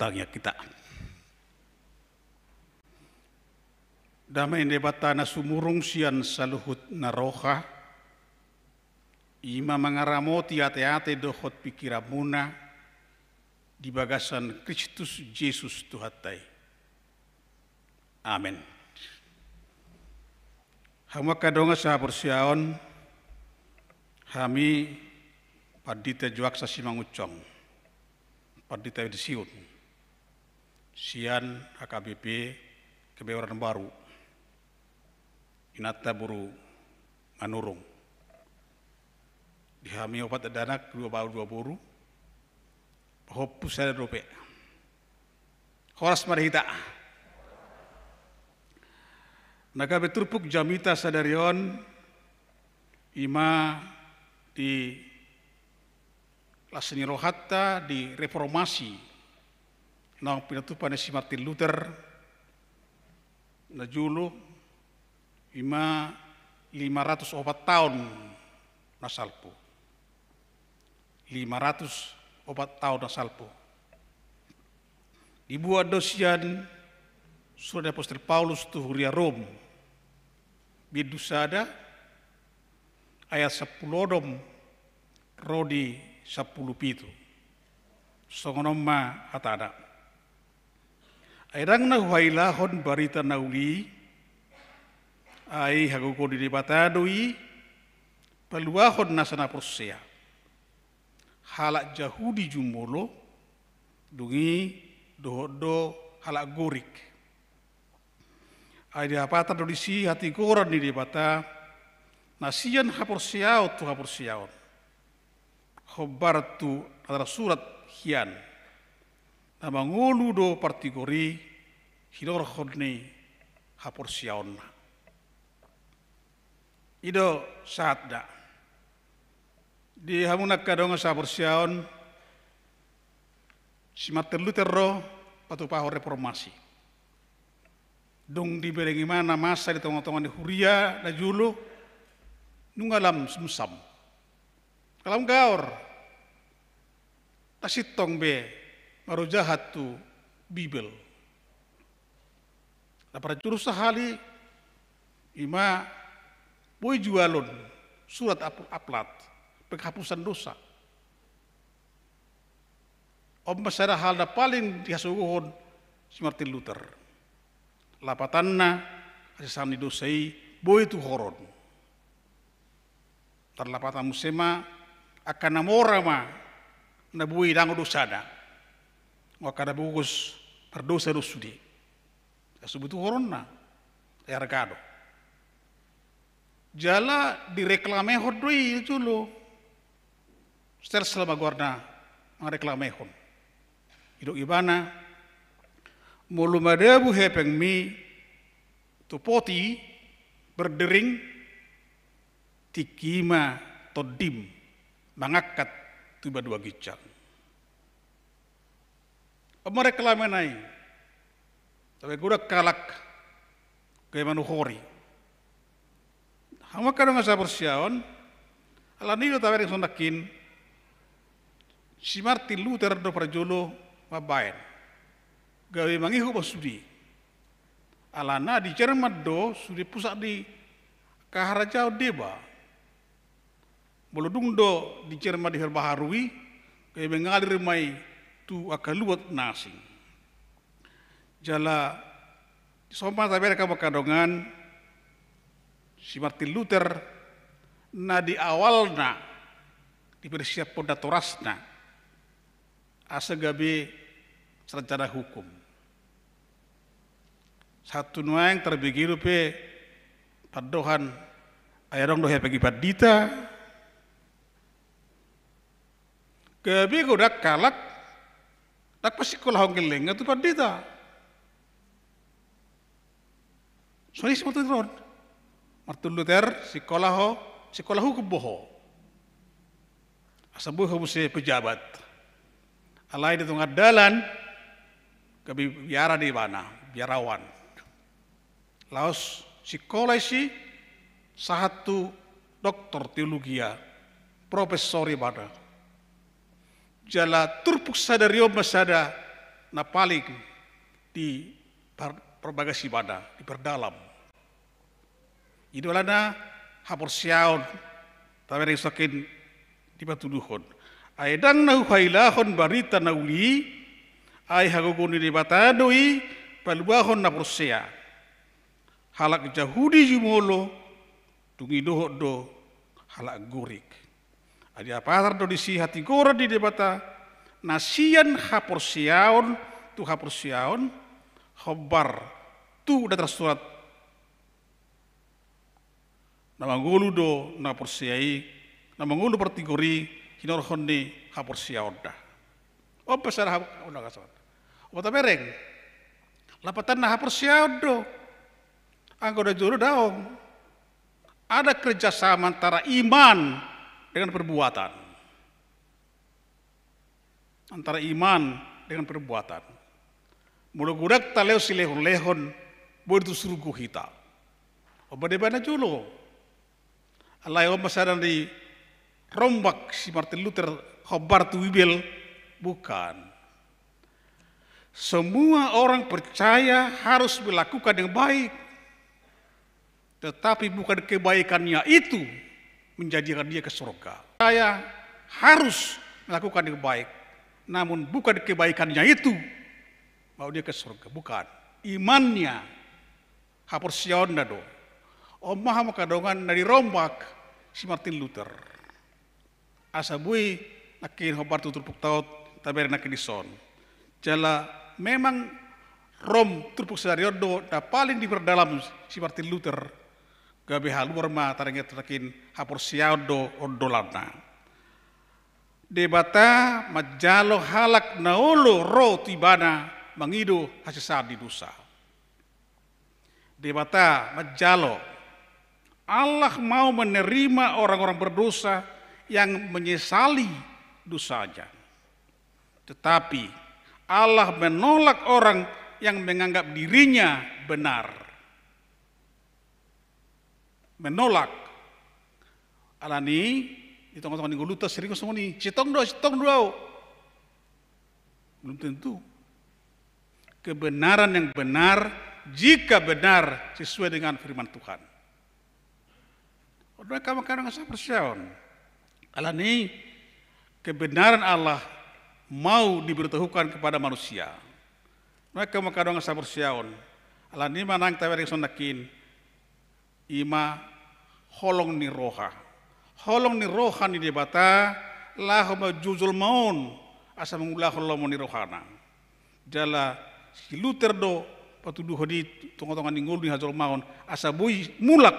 Tangiang hita. Dame ni Debata na sumurung sian saluhut na roha, i ma mangaramoti ateate dohot pingkiranmuna di bagasan Kristus Jesus Tuhanta i. Amen. Hamu angka dongan sahaporseaon, hami Pandita Joaksa Simangunsong, Pandita pensiun sian H K B P Kebayoran Baru, inanta boru Manurung. Di hami opat dakdanak, dua baoa dua boru, pahompu sada dope. Horas ma di hita. Na gabe turpuk jamita sadari on, i ma di las ni rohanta di reformasi naung pinatupa ni si Martin Luther na jolo, i ma lima ratus opat taon na salpu. Lima ratus opat taon na salpu. Dibuat do sian surat ni apostel Paulus tu huria Rom, bindu sada, ayat sampulu onom ro di sampulu pitu. Songon on ma hatana: Ai ndang na huhailahon barita na uli i, ai hagogoon ni Debata do i paluahon nasa na porsea, halak Jahudi jumolo, dung i dohot do halak Gorik. Ai didapatan do disi hatigoran ni Debata na sian haporseaon tu haporseaon, hombar tu na tarsurat hian, na mangolu do partigor i hinorhon ni haporseaonna. I do sahatna. Di hamu angka dongan sahaporseaon, si Martin Luther do patupahon reformasi. Dung dibereng ibana masa di tongatonga ni huria na jolo, nunga lam sumsam, nunga lam gaor, na sintong be marojahan tu Bibel. Na parjolo sahali, i ma boi jualon surat ap-, aplat penghapusan dosa. On ma sada hal na paling dihasogohon si Martin Luther. Lapatanna, hasesaan ni dosa i boi tuhoron. Tarlapatan muse ma angka na mora ma na boi dang dosana. Angka na bogos mardosa do sude. Asa boi tuhoronna, arga do. Jala direklamehon do i jolo. Stel selama goarna mangareklamehon. Didok ibana, molo madabu hepengmi tu poti berdering, tingki i ma tondim mangangkat tu banua ginjang. On ma reklamena i. Tabe godang halak gabe manuhori. Hamu angka dongan sahaporseaon, alani i do tabereng songon nangkin, si Martin Luther do parjolo mambaen. Gabe mangihut ma sude. Alana di Jerman do sude pusat ni kaharajaon deba. Molo dung do di Jerman diperbaharui, gabe mengalir ma i tu angka luat na asing. Jala dison ma tabereng hamu angka dongan, si Martin Luther na di awalna dipersiaphon natorasna asa gabe sarjana hukum. Sahat tu nuaeng tarbege dope pandohan, ai adong do hepeng i pandita. Gabe godang halak ndang pasingkolahon gellengna tu pandita. Songon i si Martin Luther on. Martin Luther sikola ho, sikola hukum do ho. Asa boi ho muse pejabat. Alai di tonga dalan gabe biara do ibana, biarawan. Laos sikola i si sahat tu doktor teologia, profesor ibana. Jala turpuk sadari on ma sada na paling di par-, parbagas ibana, diperdalam. I do alana haporseaon, tabereng sakin dipatuduhon. Ai ndang na huhailahon barita na uli, ai hagogoon ni Debata do i paluahon na porsea. Halak Jahudi jumolo, dung i dohot do halak Gorik. Ai dipatar do disi hatigoran ni Debata, na sian haporseaon tu haporseaon, hombar tu na tarsurat. Na mangolu do na porsea i, na mangolu partigor i, hinorhon ni haporseaonna. On pe sada hap-, on na kasongon. Opat tabereng. Lapatanna haporseaon do. Anggo na jolo daong. Ada kerjasama antara iman dengan perbuatan. Antara iman dengan perbuatan. Molo godang talehon silehonlehon, boi do tu surgo hita. On ma deba na jolo. Alai on ma sada ni rombak si Martin Luther hombar tu Bibel, bukan. Semua orang percaya harus melakukan yang baik. Tetapi bukan kebaikannya itu menjadikan dia ke surga. Saya harus melakukan yang baik, namun bukan kebaikannya itu mau dia ke surga. Bukan. Imannya, haporseaonna do. On ma hamu angka dongan na dirombak si Martin Luther. Asa boi nangkin hombar tu turpukta on, tabereng nangkin dison. Jala memang ro turpuk sadari on do na paling diperdalam si Martin Luther, gabe haluar ma taringot nangkin haporseaon do on dolanna. Debata manjalo halak na olo ro tu ibana mangido hasesaan ni dosa. Debata manjalo. Allah mau menerima orang-orang berdosa yang menyesali dosanya. Tetapi Allah menolak orang yang menganggap dirinya benar. Menolak. Alani, di tongatonga ni ngolunta sering songon i, sintong do, sintong do au. Belum tentu. Kebenaran yang benar, jika benar sesuai dengan firman Tuhan. On do angka dongan sahaporseaon. Alani kebenaran Allah mau diberitahukan kepada manusia. On do angka dongan sahaporseaon. Alani manang tabereng songon nangkin. I ma holong ni roha. Holong ni roha ni Debata, laho ma jujur ma on, asa mangulahon lomo ni rohana. Jala si Luther do patuduhon i tu tongatonga ni ngolu ni hajolmaon, asa boi mulak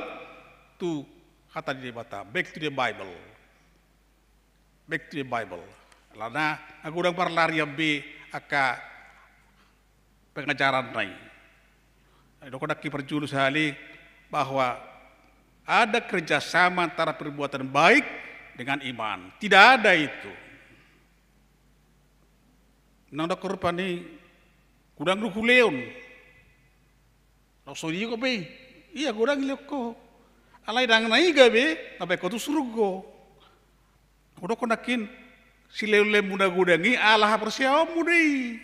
tu hata ni Debata, back to the Bible. Back to the Bible. Alana, na godang parlarian be angka pengajaranna i. Ai, didok nangkin parjolo sahali bahwa ada kerjasama antara perbuatan baik dengan iman. Tidak ada itu. Nang didok rupani, godang do hulehon. Laos so digo be, ia godang ilehon ho. Alai ndang na i gabe, na baen ho tu surgo. Hudok ho nangkin, silehonlehonmu na godang i ala haporseaonmu do i.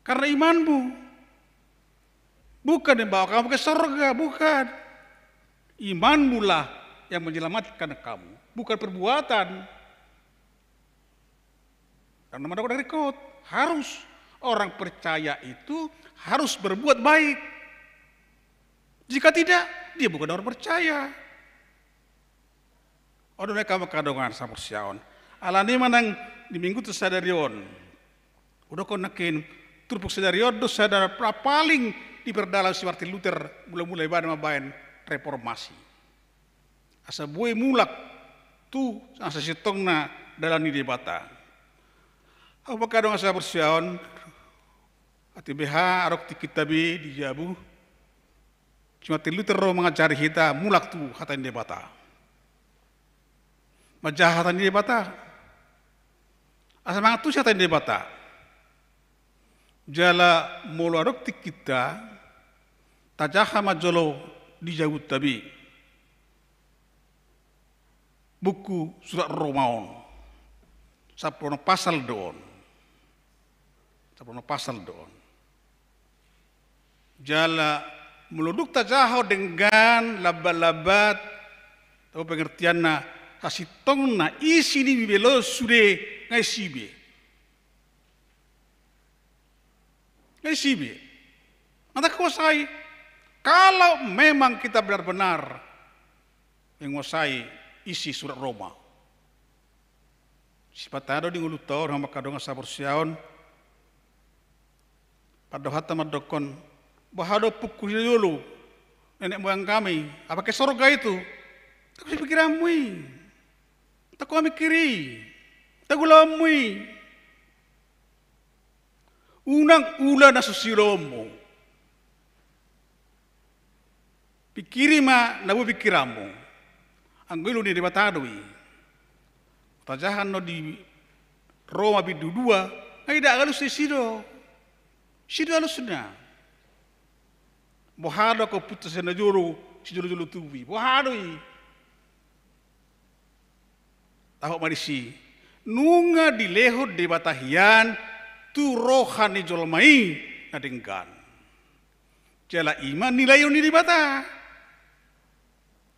Karena imanmu. Bukan membawa kamu ke sorga, bukan. Imanmulah yang menyelamatkan kamu, bukan perbuatan. Karena mana dari kot, harus orang percaya itu harus berbuat baik. Jika tidak, dia bukan orang percaya. On do nangkin angka dongan sahaporseaon. Alani manang di minggu tu sadari on. Hudok ho nangkin turpuk sadari on do sada na paling diperdalam si Martin Luther, mula-mula ibana mambaen reformasi. Asa boi mulak tu asa sintongna dalan ni Debata. Hamu angka dongan sahaporseaon, ate beha adong tingkinta be di jabu. Si Martin Luther do mangajari hita mulak tu hata ni Debata. Manjaha hata ni Debata. Asa mangantusi hata ni Debata. Jala molo adong tingkinta, tajaha ma jolo di jabunta be. Buku surat Roma on. Sampulu onom pasal do on. Dapot na pasal do on. Jala molo dung tajaha denggan lambat-lambat, tabo pengertianna, hasintongna isi ni Bibel on sude nga isi be. Nga isi be. Nga takuasai. Kalau memang kita benar-benar menguasai isi surat Roma. Sipata do di ngolunta on, hamu angka dongan sahaporseaon. Pandohanta mandokkon, boha do ompungku si najolo, nenek moyang kami, apakah ke sorga itu? Takuasai pikiranmu i. Takuasai mikir i. Takuasai ulaonmu i. Unang ula na so siulaonmu. Pikiri ma na boi pikiranmu. Anggo ilmu ni Debata do i. Tajaha annon di Roma bindu dua, nga idak alus disi do. Disi do alusna. Boha do angka ompunta si najolo, sijolo-jolo tubu i. Boha do i. Tahot ma disi, nunga dilehon Debata hian tu roha ni jolma i na denggan. Jala i ma nilaion ni Debata.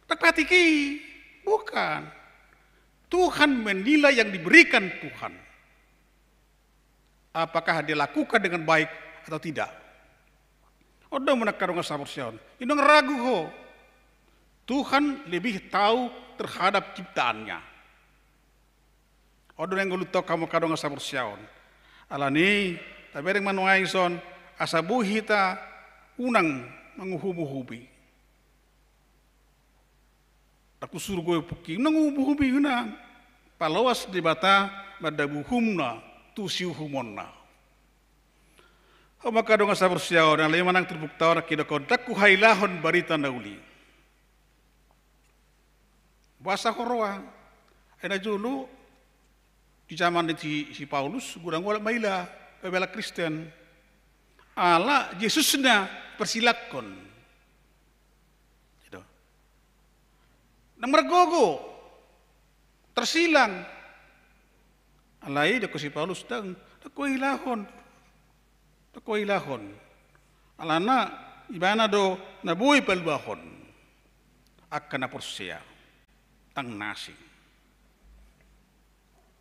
Ndang patik i, bukan. Tuhan menilai yang diberikan Tuhan. Apakah dia lakukan dengan baik atau tidak? On do hamu angka dongan sahaporseaon. Unang ragu ho. Tuhan lebih tahu terhadap ciptaannya. On do na di ngolunta on, hamu angka dongan sahaporseaon. Alani i, tabereng ma nuaeng dison, asa boi hita unang manguhum-uhumi. Ndang husuru ho ompungki, unang uhupi, unang. Paloas Debata mandabu uhumna tu siuhumonna. Hamu angka dongan sahaporseaon, alai manang turpukta on, angka dongan, ndang huhailahon barita na uli. Boasa ho roa? Ai najolo di jaman ni si, si Paulus, godang halak maila, gabe halak Kristen. Ala Jesusna persilangkon. Gitu. Ndang margogo. Tersilang. Alai didok si Paulus, ndang, ndang huhailahon. Ndang huhailahon. Alana ibana do na boi paluahon angka na porsea. Ndang na asing.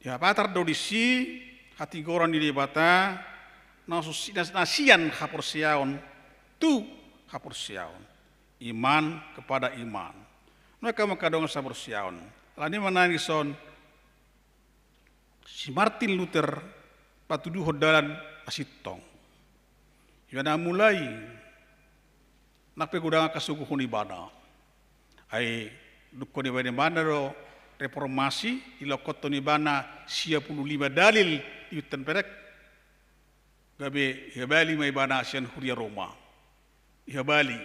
Dipatar do disi hatigoran ni Debata, na so si-, na, na sian haporseaon tu haporseaon. Iman kepada iman. Nunga hamu angka dongan sahaporseaon. Alani i ma nuaeng dison, si Martin Luther patuduhon dalan na sintong. Ibana mulai, nang pe godang angka sogohon ibana. Ai dungkon dibaen ibana do reformasi, dilehonhon ibana sia pulu lima dalil di Wittenberg. Gabe dihabali ma ibana sian huria Roma. Dihabali.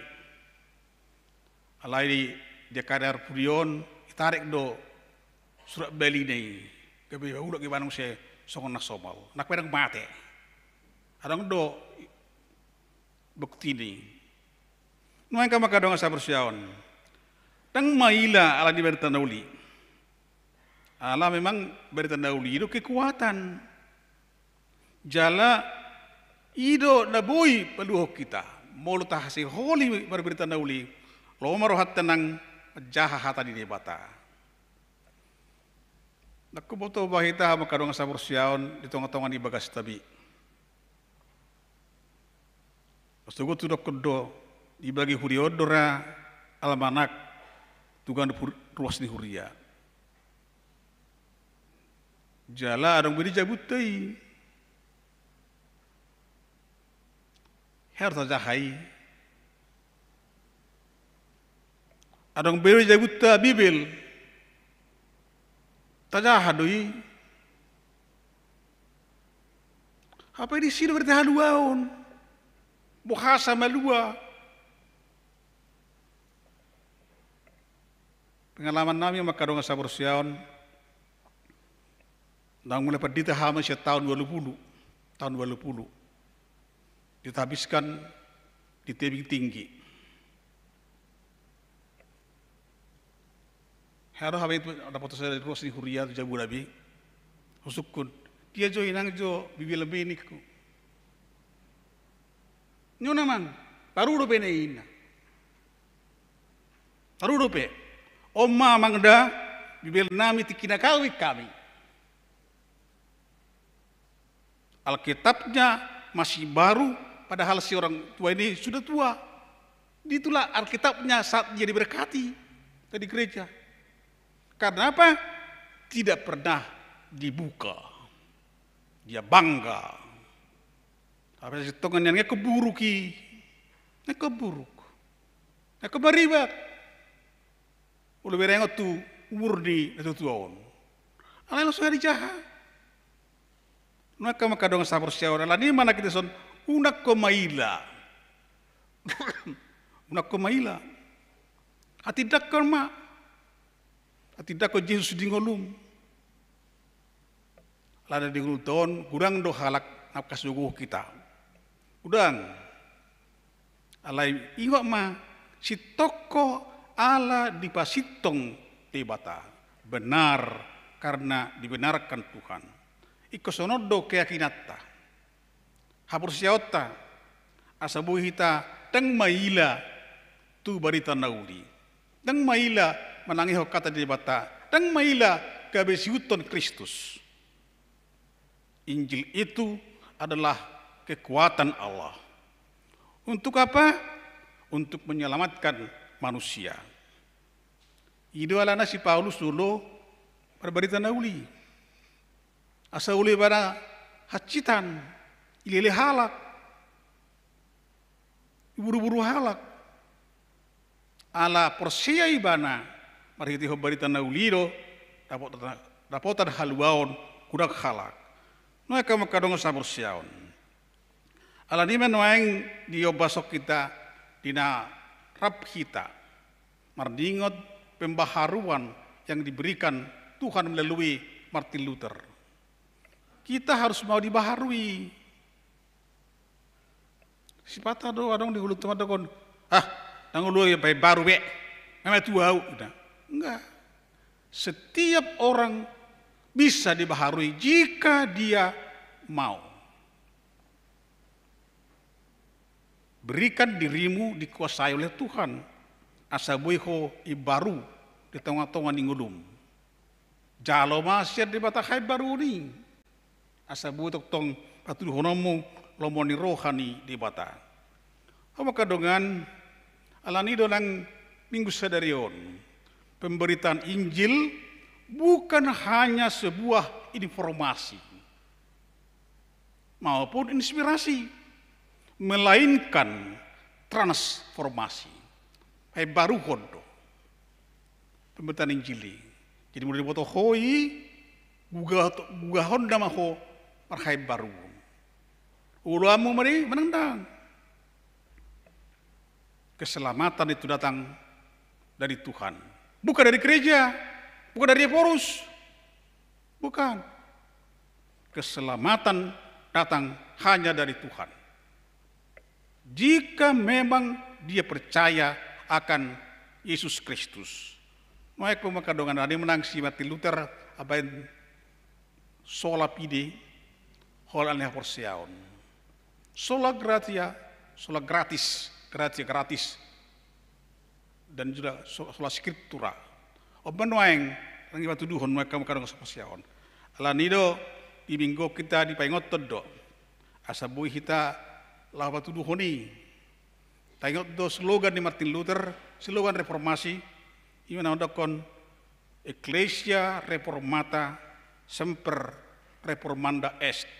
Alai di, di angka ari-ari pudi on, ditarik do surat balina i. Gabe dipaulak ibana muse songon na somal. Nang pe ndang mate. Adong do buktina i. Nuaeng hamu angka dongan sahaporseaon. Ndang maila alani barita na uli. Ala memang barita na uli i do kekuatan. Jala i do na boi paluahon hita. Molo tahasiholi marbarita na uli, lomo ma rohanta nang manjaha hata ni Debata. Ndang huboto boha hita hamu angka dongan sahaporseaon di tonga-tonga ni bagasta be. Sogot hudokkon do, dibagi huria on do ra almanak tu ganup hur-, ruas ni huria. Jala adong be di jabunta i. Hea do tajaha i. Adong be di jabunta Bibel. Tajaha do i. Hape disi do berita haluaon. Bohasa malua. Pengalaman nami hamu angka dongan sahaporseaon. Naung mulai pandita hami sian tahun dua puluh. Tahun dua puluh. Kita habiskan di tebing tinggi. Hea do hami tu, dapotan sada di ruas ni huria tu jabu nami. Husungkun. Dia jo inang jo Bibelmi ningku. Ninna amang, baru dope ninna. Baru dope. On ma amang da, Bibel nami tingki na gawik hami. Alkitabnya masih baru, padahal si orang tua ini sudah tua. Itulah Alkitabnya saat dia diberkati dari gereja. Karena apa? Tidak pernah dibuka. Dia bangga. Apa sih, tongan yang keburuk i? Keburuk. Kemaribak. Olo, berengot tu umur ni natuatua on. Alai langsung ari jaha. Nuaeng hamu angka dongan sahaporseaon, alani i ma na kita son, unang ho maila. Unang ho maila. Hatindangkon ma. Hatindangkon Jesus di ngolum. Alana di ngolunta on godang do halak na mangkasuguk hita. Godang. Alai ingot ma, sintong ho ala dipasintong Debata. Benar, karena dibenarkan Tuhan. Ingkon songon on do keyakinanta. Haporseaonta, asa boi hita ndang maila tu barita na uli. Ndang maila manangihon hata ni Debata, ndang maila gabe siihuthon Kristus. Injil itu adalah kekuatan Allah. Untuk apa? Untuk menyelamatkan manusia. I do alana si Paulus olo marbarita na uli. Asa olo ibana hansitan, ilele halak, iburuburu halak. Ala porsea ibana marhitehon barita na uli do dapotan, dapotan haluaon godang halak. Nuaeng hamu angka dongan sahaporseaon. Alani i ma nuaeng diombashon hita di na rap hita marningot pembaharuan yang diberikan Tuhan melalui Martin Luther. Kita harus mau dibaharui. Sipata do adong di ngolunta mandok on, ah, ndang olo, baen baru be, memang tua au. Nah, enggak. Setiap orang bisa dibaharui jika dia mau. Berikan dirimu dikuasai oleh Tuhan, asa boi ho imbaru di tongatonga ni ngolum. Jalo ma sian Debata haimbaruon i, asa boi tongtong patuduhononmu lomo ni roha ni Debata. Hamu angka dongan, alani i do nang Minggu sadari on, pemberitaan Injil bukan hanya sebuah informasi maupun inspirasi, melainkan transformasi. Haimbaruhon do pemberitaan Injil i. Jadi molo diboto ho i, gugah-, gugahonna ma ho marhaimbaruon. Oloanmu ma do i manang ndang? Keselamatan itu datang dari Tuhan. Bukan dari gereja, bukan dari Ephorus. Bukan. Keselamatan datang hanya dari Tuhan. Jika memang dia percaya akan Yesus Kristus. Nuaeng hamu angka dongan, alani i ma nang si Martin Luther mambaen sola fide, holan ni haporseaon. Sola gratia, sola gratis, gratia gratis. Dan juga so-, sola scriptura. On ma nuaeng, nang i patuduhon nuaeng hamu angka dongan sahaporseaon. Alani i do, di Minggu on hita dipaingothon do. Asa boi hita laho patuduhon i. Taingot do slogan ni Martin Luther, slogan reformasi, i ma na mandokkon, Ecclesia reformata semper reformanda est.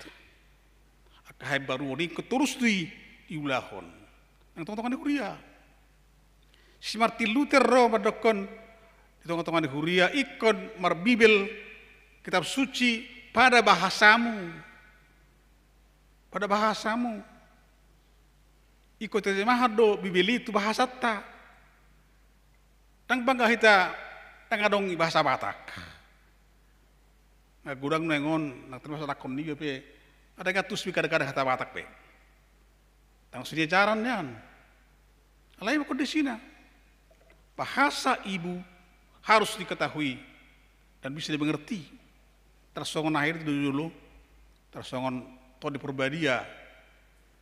Angka haimbaruon i ingkon torus do i diulahon. Nang tongatonga ni huria. Si Martin Luther do mandokkon di tongatonga ni huria, ingkon marbibel kitab suci pada bahasamu. Pada bahasamu. Ingkon terjemahan do Bibel i tu bahasanta. Ndang bangga hita ndang adong i bahasa Batak. Nah, godang nuaeng on, nang termasuk rakhon niba pe, ndang antus be kadang-kadang hata Batak pe. Ndang sude jaran nian. Alai ma kondisina. Bahasa ibu harus diketahui dan bisa dimengerti. Tarsongon akhir itu dulu, tarsongon Tondi Porbadia.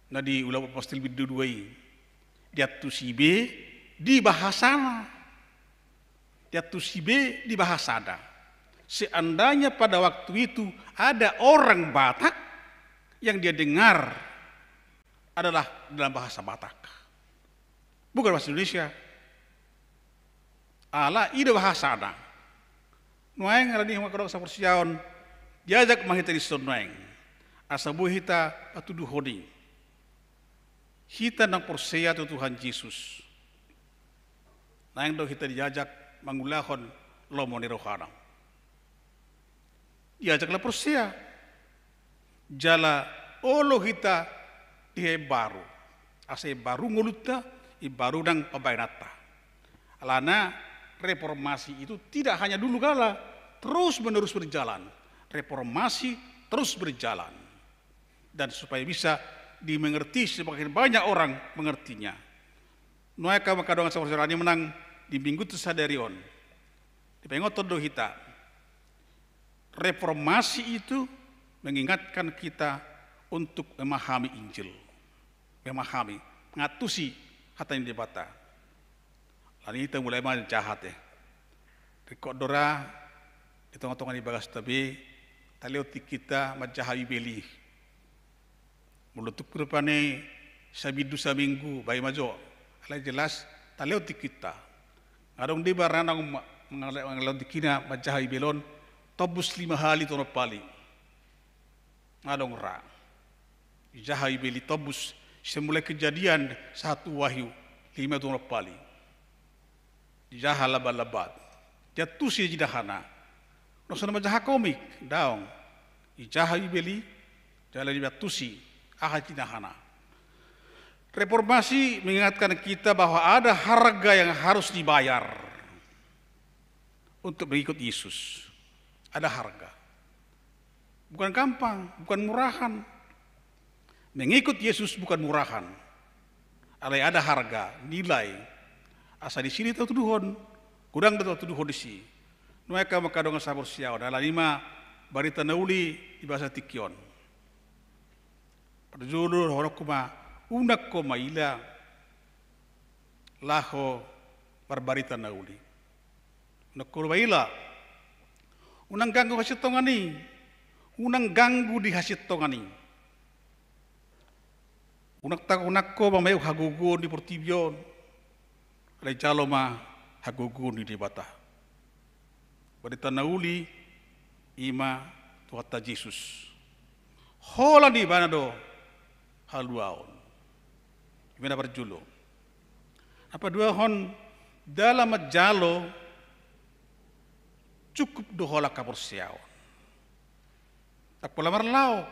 Na di Ulaon Apostel bindu dua i, diantusi be di bahasana. Diantusi be di bahasana. Seandainya pada waktu itu ada orang Batak yang dia dengar adalah dalam bahasa Batak, bukan bahasa Indonesia. Ala i do bahasana. Nuaeng, ala ni i, hamu angka dongan saporseaon, diajak ma hita dison nuaeng asa boi hita patuduhon i. Hita na porsea tu Tuhan Jesus, naeng do hita diajak mangulahon lomo ni rohana. Diajak na porsea. Jala olo hita dibahen baru. Asa imbaru ngolunta, imbaru nang pambahenanta. Alana reformasi itu tidak hanya dulu kala, terus menerus berjalan. Reformasi terus berjalan. Dan supaya bisa dimengerti, semakin banyak orang mengertinya. Nuaeng, hamu angka dongan saporseaon, ala ni i manang di minggu tu sadari on, dipaingothon do hita. Reformasi itu mengingatkan kita untuk memahami Injil. Memahami, mangantusi hata ni Debata. Ala ni i, hita mulai ma manjaha, ate. Ringkot do ra di tongatonga ni bagasta be, talehon tingkinta manjaha Bibel i. Molo tung pe rupani sabindu saminggu, baen ma jo. Alai jelas talehon tingkinta. Nga adong deba ra naung ma-, mangale-, mangalehon tingkina manjaha Bibel on tombus lima hali tu onom hali. Nga adong ra. Dijaha Bibel i tombus sian mulai Kejadian sahat tu Wahyu, lima tu onom hali. Dijaha lambat-lambat. Diantusi jinahana. Ndang songon na manjaha komik, daong. Dijaha Bibel i, jala diantusi aha jinahana. Reformasi mengingatkan kita bahwa ada harga yang harus dibayar untuk mengikut Yesus. Ada harga. Bukan gampang, bukan murahan. Mengikut Yesus bukan murahan. Alai ada harga, nilai. Asa disi do tatuduhon, godang do tatuduhon disi. Nuaeng, hamu angka dongan saporseaon, ala ni i ma barita na uli di bagasan tingki on. Parjolo dohononku ma, unang ho maila laho marbarita na uli. Unang ho maila. Unang ganggu hasintongan i. Unang ganggu di hasintongan i. Unang ta-, unang ho mambahen hagogoon di portibi on. Alai jalo ma hagogoon ni Debata. Barita na uli i ma Tuhanta Jesus. Holan Ibana do haluaon. I ma na parjolo. Na paduahon, ndang manjalo, cukup do holan haporseaon. Ndang pola marlaok.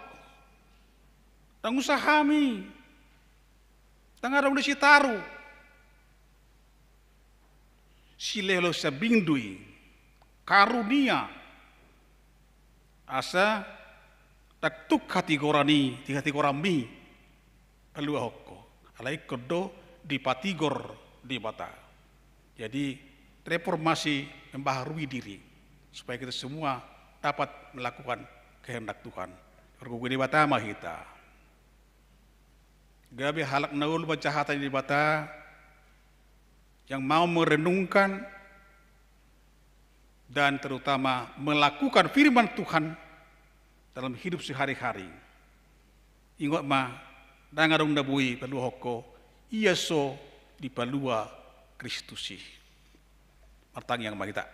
Ndang usaha hami. Ndang adong disi taru. Silehon sian bindu i, karunia. Asa ndang tuk hatigoran i, di hatigoranmi, paluahon ho. Alai ingkon do dipatigor Debata. Jadi, reformasi membaharui diri, supaya kita semua dapat melakukan kehendak Tuhan. Margogo Debata ma hita. Gabe halak na olo manjaha hata ni Debata, yang mau merenungkan dan terutama melakukan firman Tuhan dalam hidup sehari-hari. Ingot ma, ndang adong na boi paluahon ho, ia so dipalua Kristus i. Martangiang ma hita.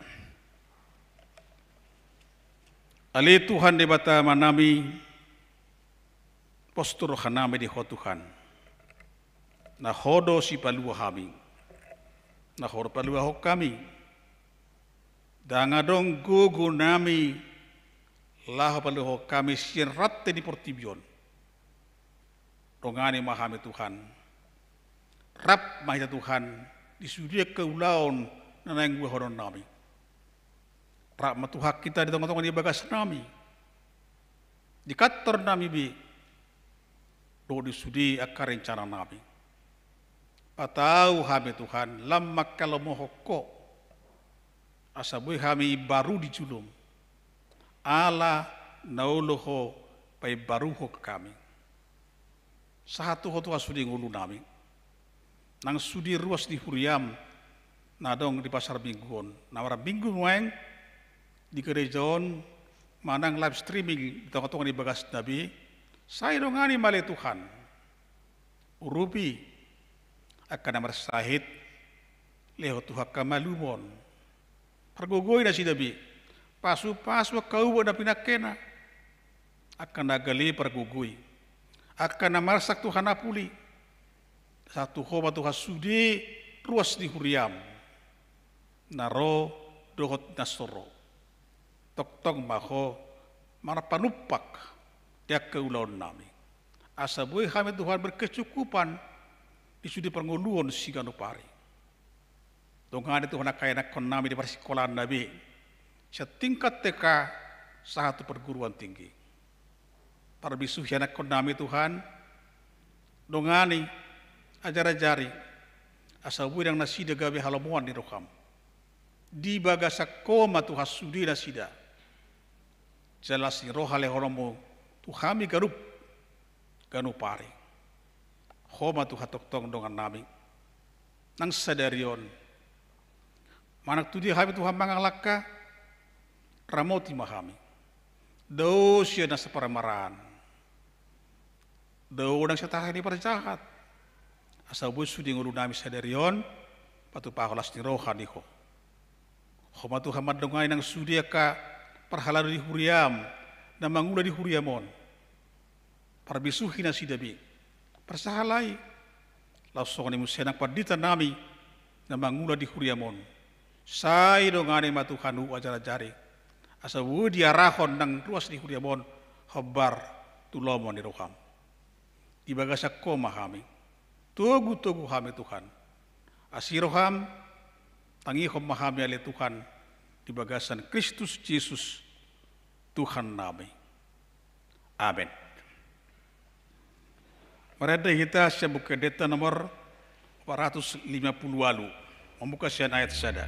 Ale Tuhan Debata Amanami, pos do rohanami di Ho Tuhan. Na Ho do sipalua hami. Na Ho do paluahon hami. Ndang adong gogonami laho paluahon hami sian rante ni portibi on. Dongani ma hami Tuhan. Rap ma hita Tuhan di sude angka ulaon na naeng ulahonon nami. Rap ma Tuhan hita di tongatonga ni bagasnami, di kantornami be, dohot di sude angka rencananami. Patau hami Tuhan, lam mangkalomohon Ho, asa boi hami imbaru di jolom, ala na olo Ho paimbaruhon hami. Sahat tu Ho Tuhan sude ngolunami. Nang sude ruas ni huriaM na adong di pasar Minggu on, na marminggu nuaeng di gereja on, manang live streaming di tongatonga ni bagasna be, sai dongani ma ale Tuhan. Urupi angka na marsahit, lehon tu Ho angka malumon. Pargogoi nasida be, pasupasu angka ubat na pinangkena, angka na gale pargogoi, angka na marsak Tuhan na puli. Sahat tu Ho ma Tuhan sude ruas ni huriaM na ro dohot na so ro. Tongtong ma Ho marpanumpak di angka ulaonnami, asa boi hami Tuhan berkecukupan di sude parngoluon siganup ari. Dongani Tuhan angka ianakkonnami di parsingkolaanna be, sian tingkat T K sahat tu perguruan tinggi. Parbisuhi ianakkonnami Tuhan, dongani, ajarajari, asa boi nang nasida gabe halomoan ni rohaM. Di bagasan Ho ma Tuhan sude nasida. Jala las ni roha lehononMu tu hami ganup, ganup ari. Ho ma Tuhan tongtong dongannami. Nang sadari on, manang tu dia hami Tuhan mangalangka, ramoti ma hami. Dao sian nasa parmaraan. Dao nang sian tangkas ni parjahat. Asa boi sude ngolunami sadari on patupahon las ni roha ni Ho. Ho ma Tuhan mandongani nang sude angka parhalado di huriaM na mangula di huriaM on. Parbisuhi nasida be, parsahalai. Laos songon i muse nang panditanami na mangula di huriaM on. Sai dongani ma Tuhan, ajarajari, asa boi diarahon nang ruas ni huriaM on hombar tu lomo ni rohaM. Di bagasan Ho ma hami. Togutogu hami Tuhan. Asi rohaM, tangihon ma hami ale Tuhan, di bagasan Kristus Jesus Tuhannami. Amen. Marende hita sian Buku Endenta nomor opat ratus lima puluh ualu, mamungka sian ayat sada.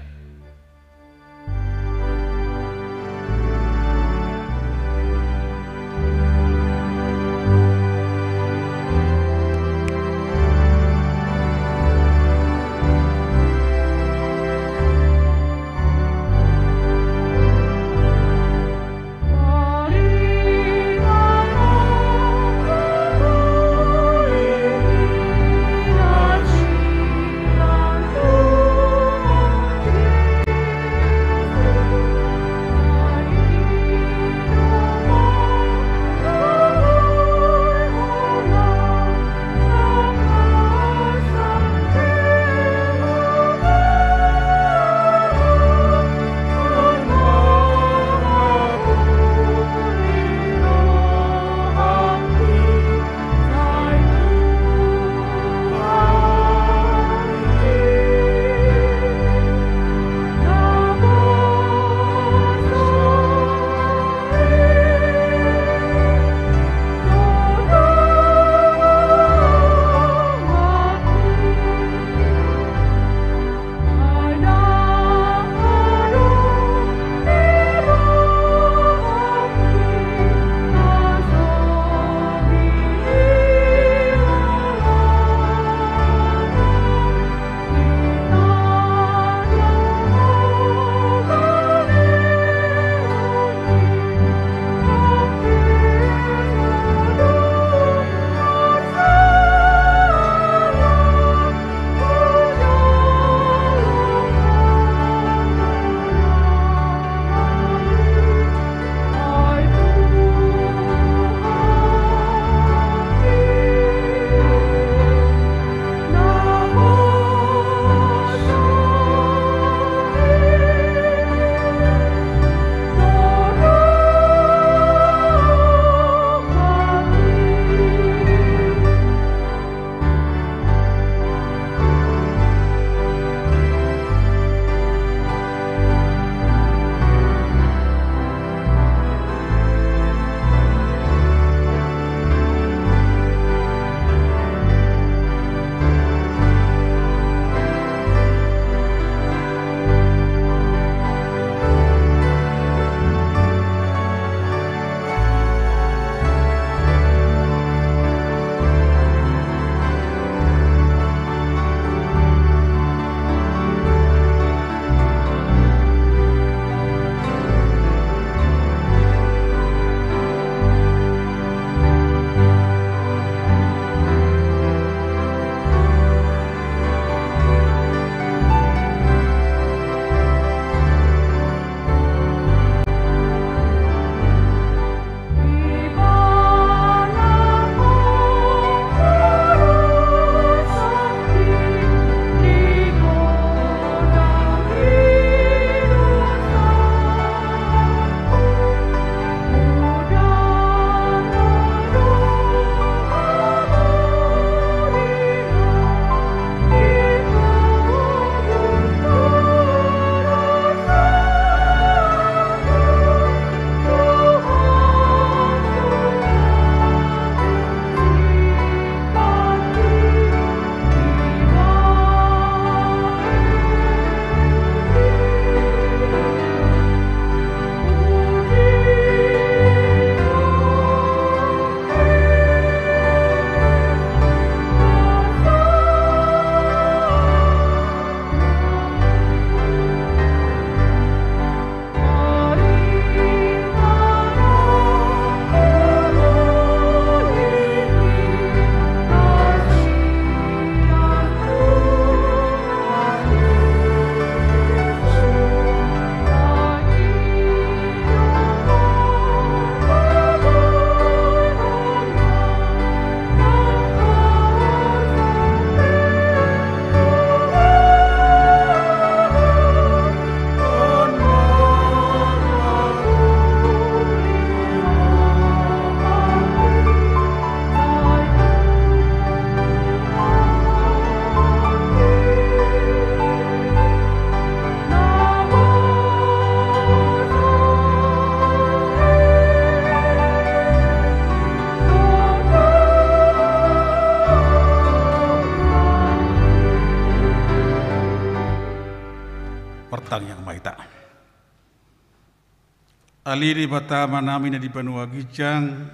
Ale Debata Amanami na di banua ginjang,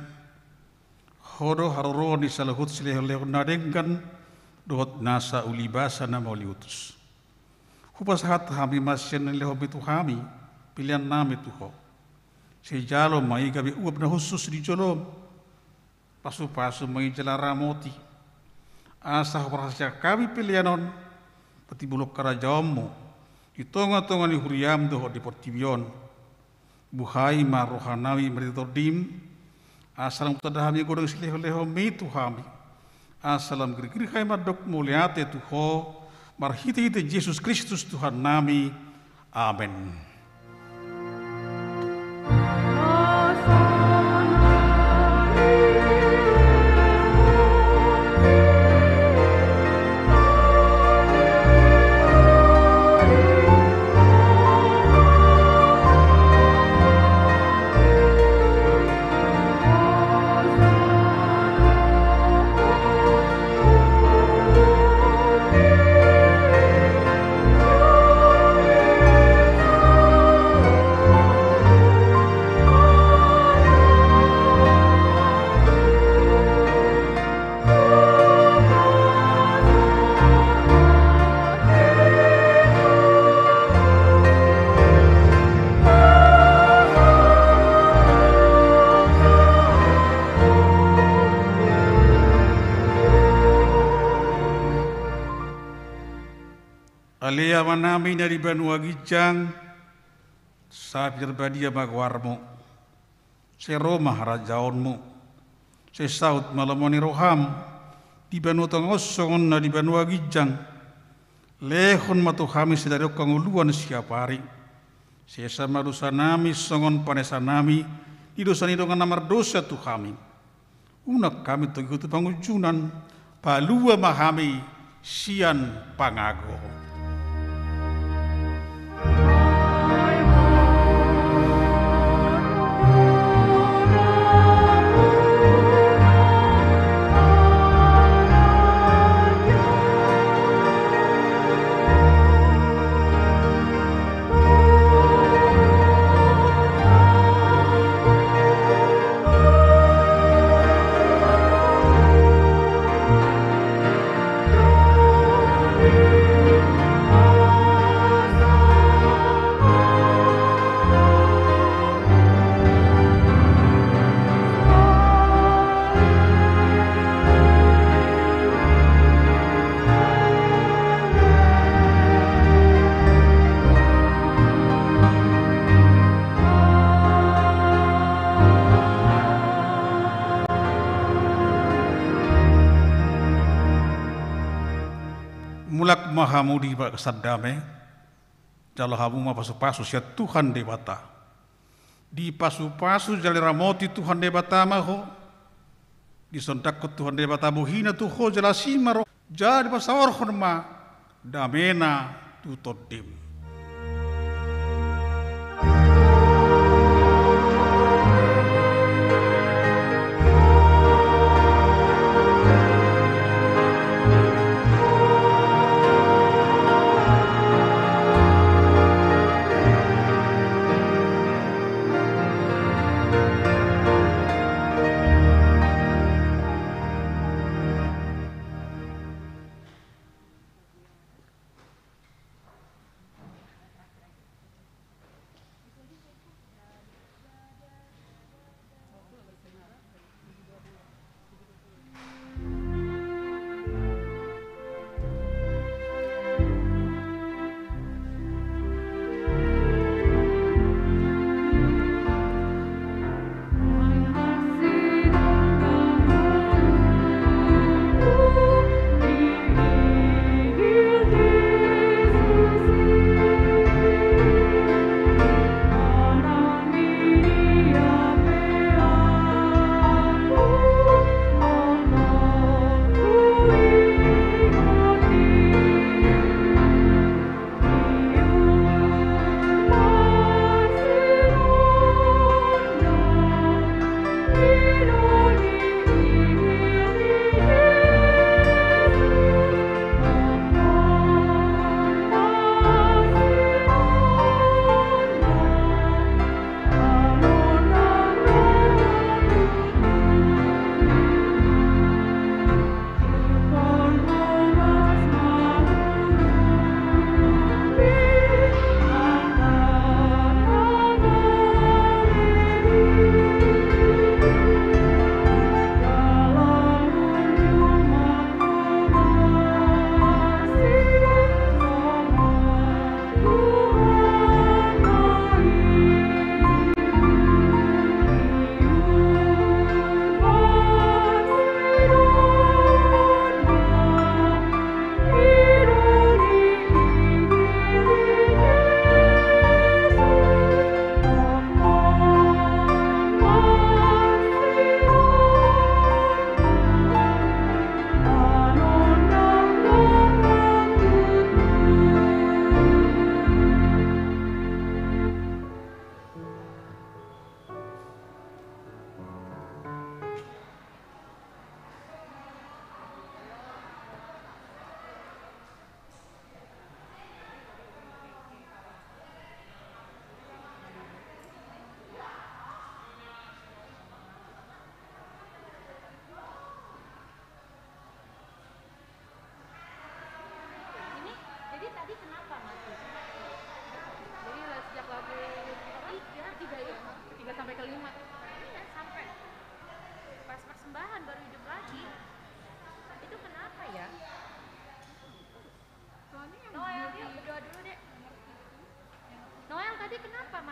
Ho do haroroan ni saluhut silehonlehon na denggan dohot nasa ulibasa na mauliutus. Hupasahat hami ma sian na nilehonmi tu hami peleannami tu Ho. Sai jalo ma i gabe uap na hushus di jolom. Pasupasu ma i jala ramoti, asa huparhaseang hami pelean on patimbulhon harajaonmu di tongatonga ni huriam dohot di portibi on. Buhai ma rohanami marhite Tondim, asa lam tanda hami godang silehonlehonmi tu hami, asa lam girgir hami mandok mauliate tu Ho marhitehite Jesus Kristus Tuhannami. Amen. Ale Amanami na di banua ginjang, sai pinarbadia ma goarmu. Sai ro ma harajaonmu. Sai saut ma lomo ni roham di banua tonga on songon na di banua ginjang. Lehon ma tu hami sadari on hangoluan siapari. Sesa ma dosanami songon panesanami di dosa ni dongan na mardosa tu hami. Unang hami togihon tu pangunjunan, palua ma hami sian pangago. Mulak ma hamu di bagasan dame, jalo hamu ma pasupasu sian Tuhan Debata. Dipasupasu jala diramoti Tuhan Debata ma ho. Disondangkon Tuhan Debata bohina tu ho jala asi ma ro, jala dipasaorhon ma damena tu tondim.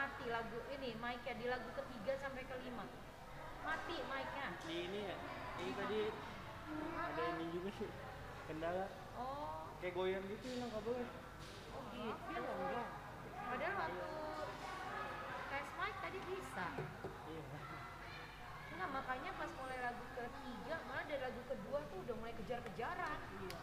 Mati lagu ini, mic-nya di lagu ketiga sampai kelima. Mati mic-nya. Di ini ya? Ini tadi ada ini juga sih, kendala. Oh. Kayak goyang gitu, hilang kabelnya. Oh gitu. Padahal waktu tes mic tadi bisa. Iya. Enggak, makanya pas mulai lagu ketiga, malah dari lagu kedua tuh udah mulai kejar-kejaran. Iya.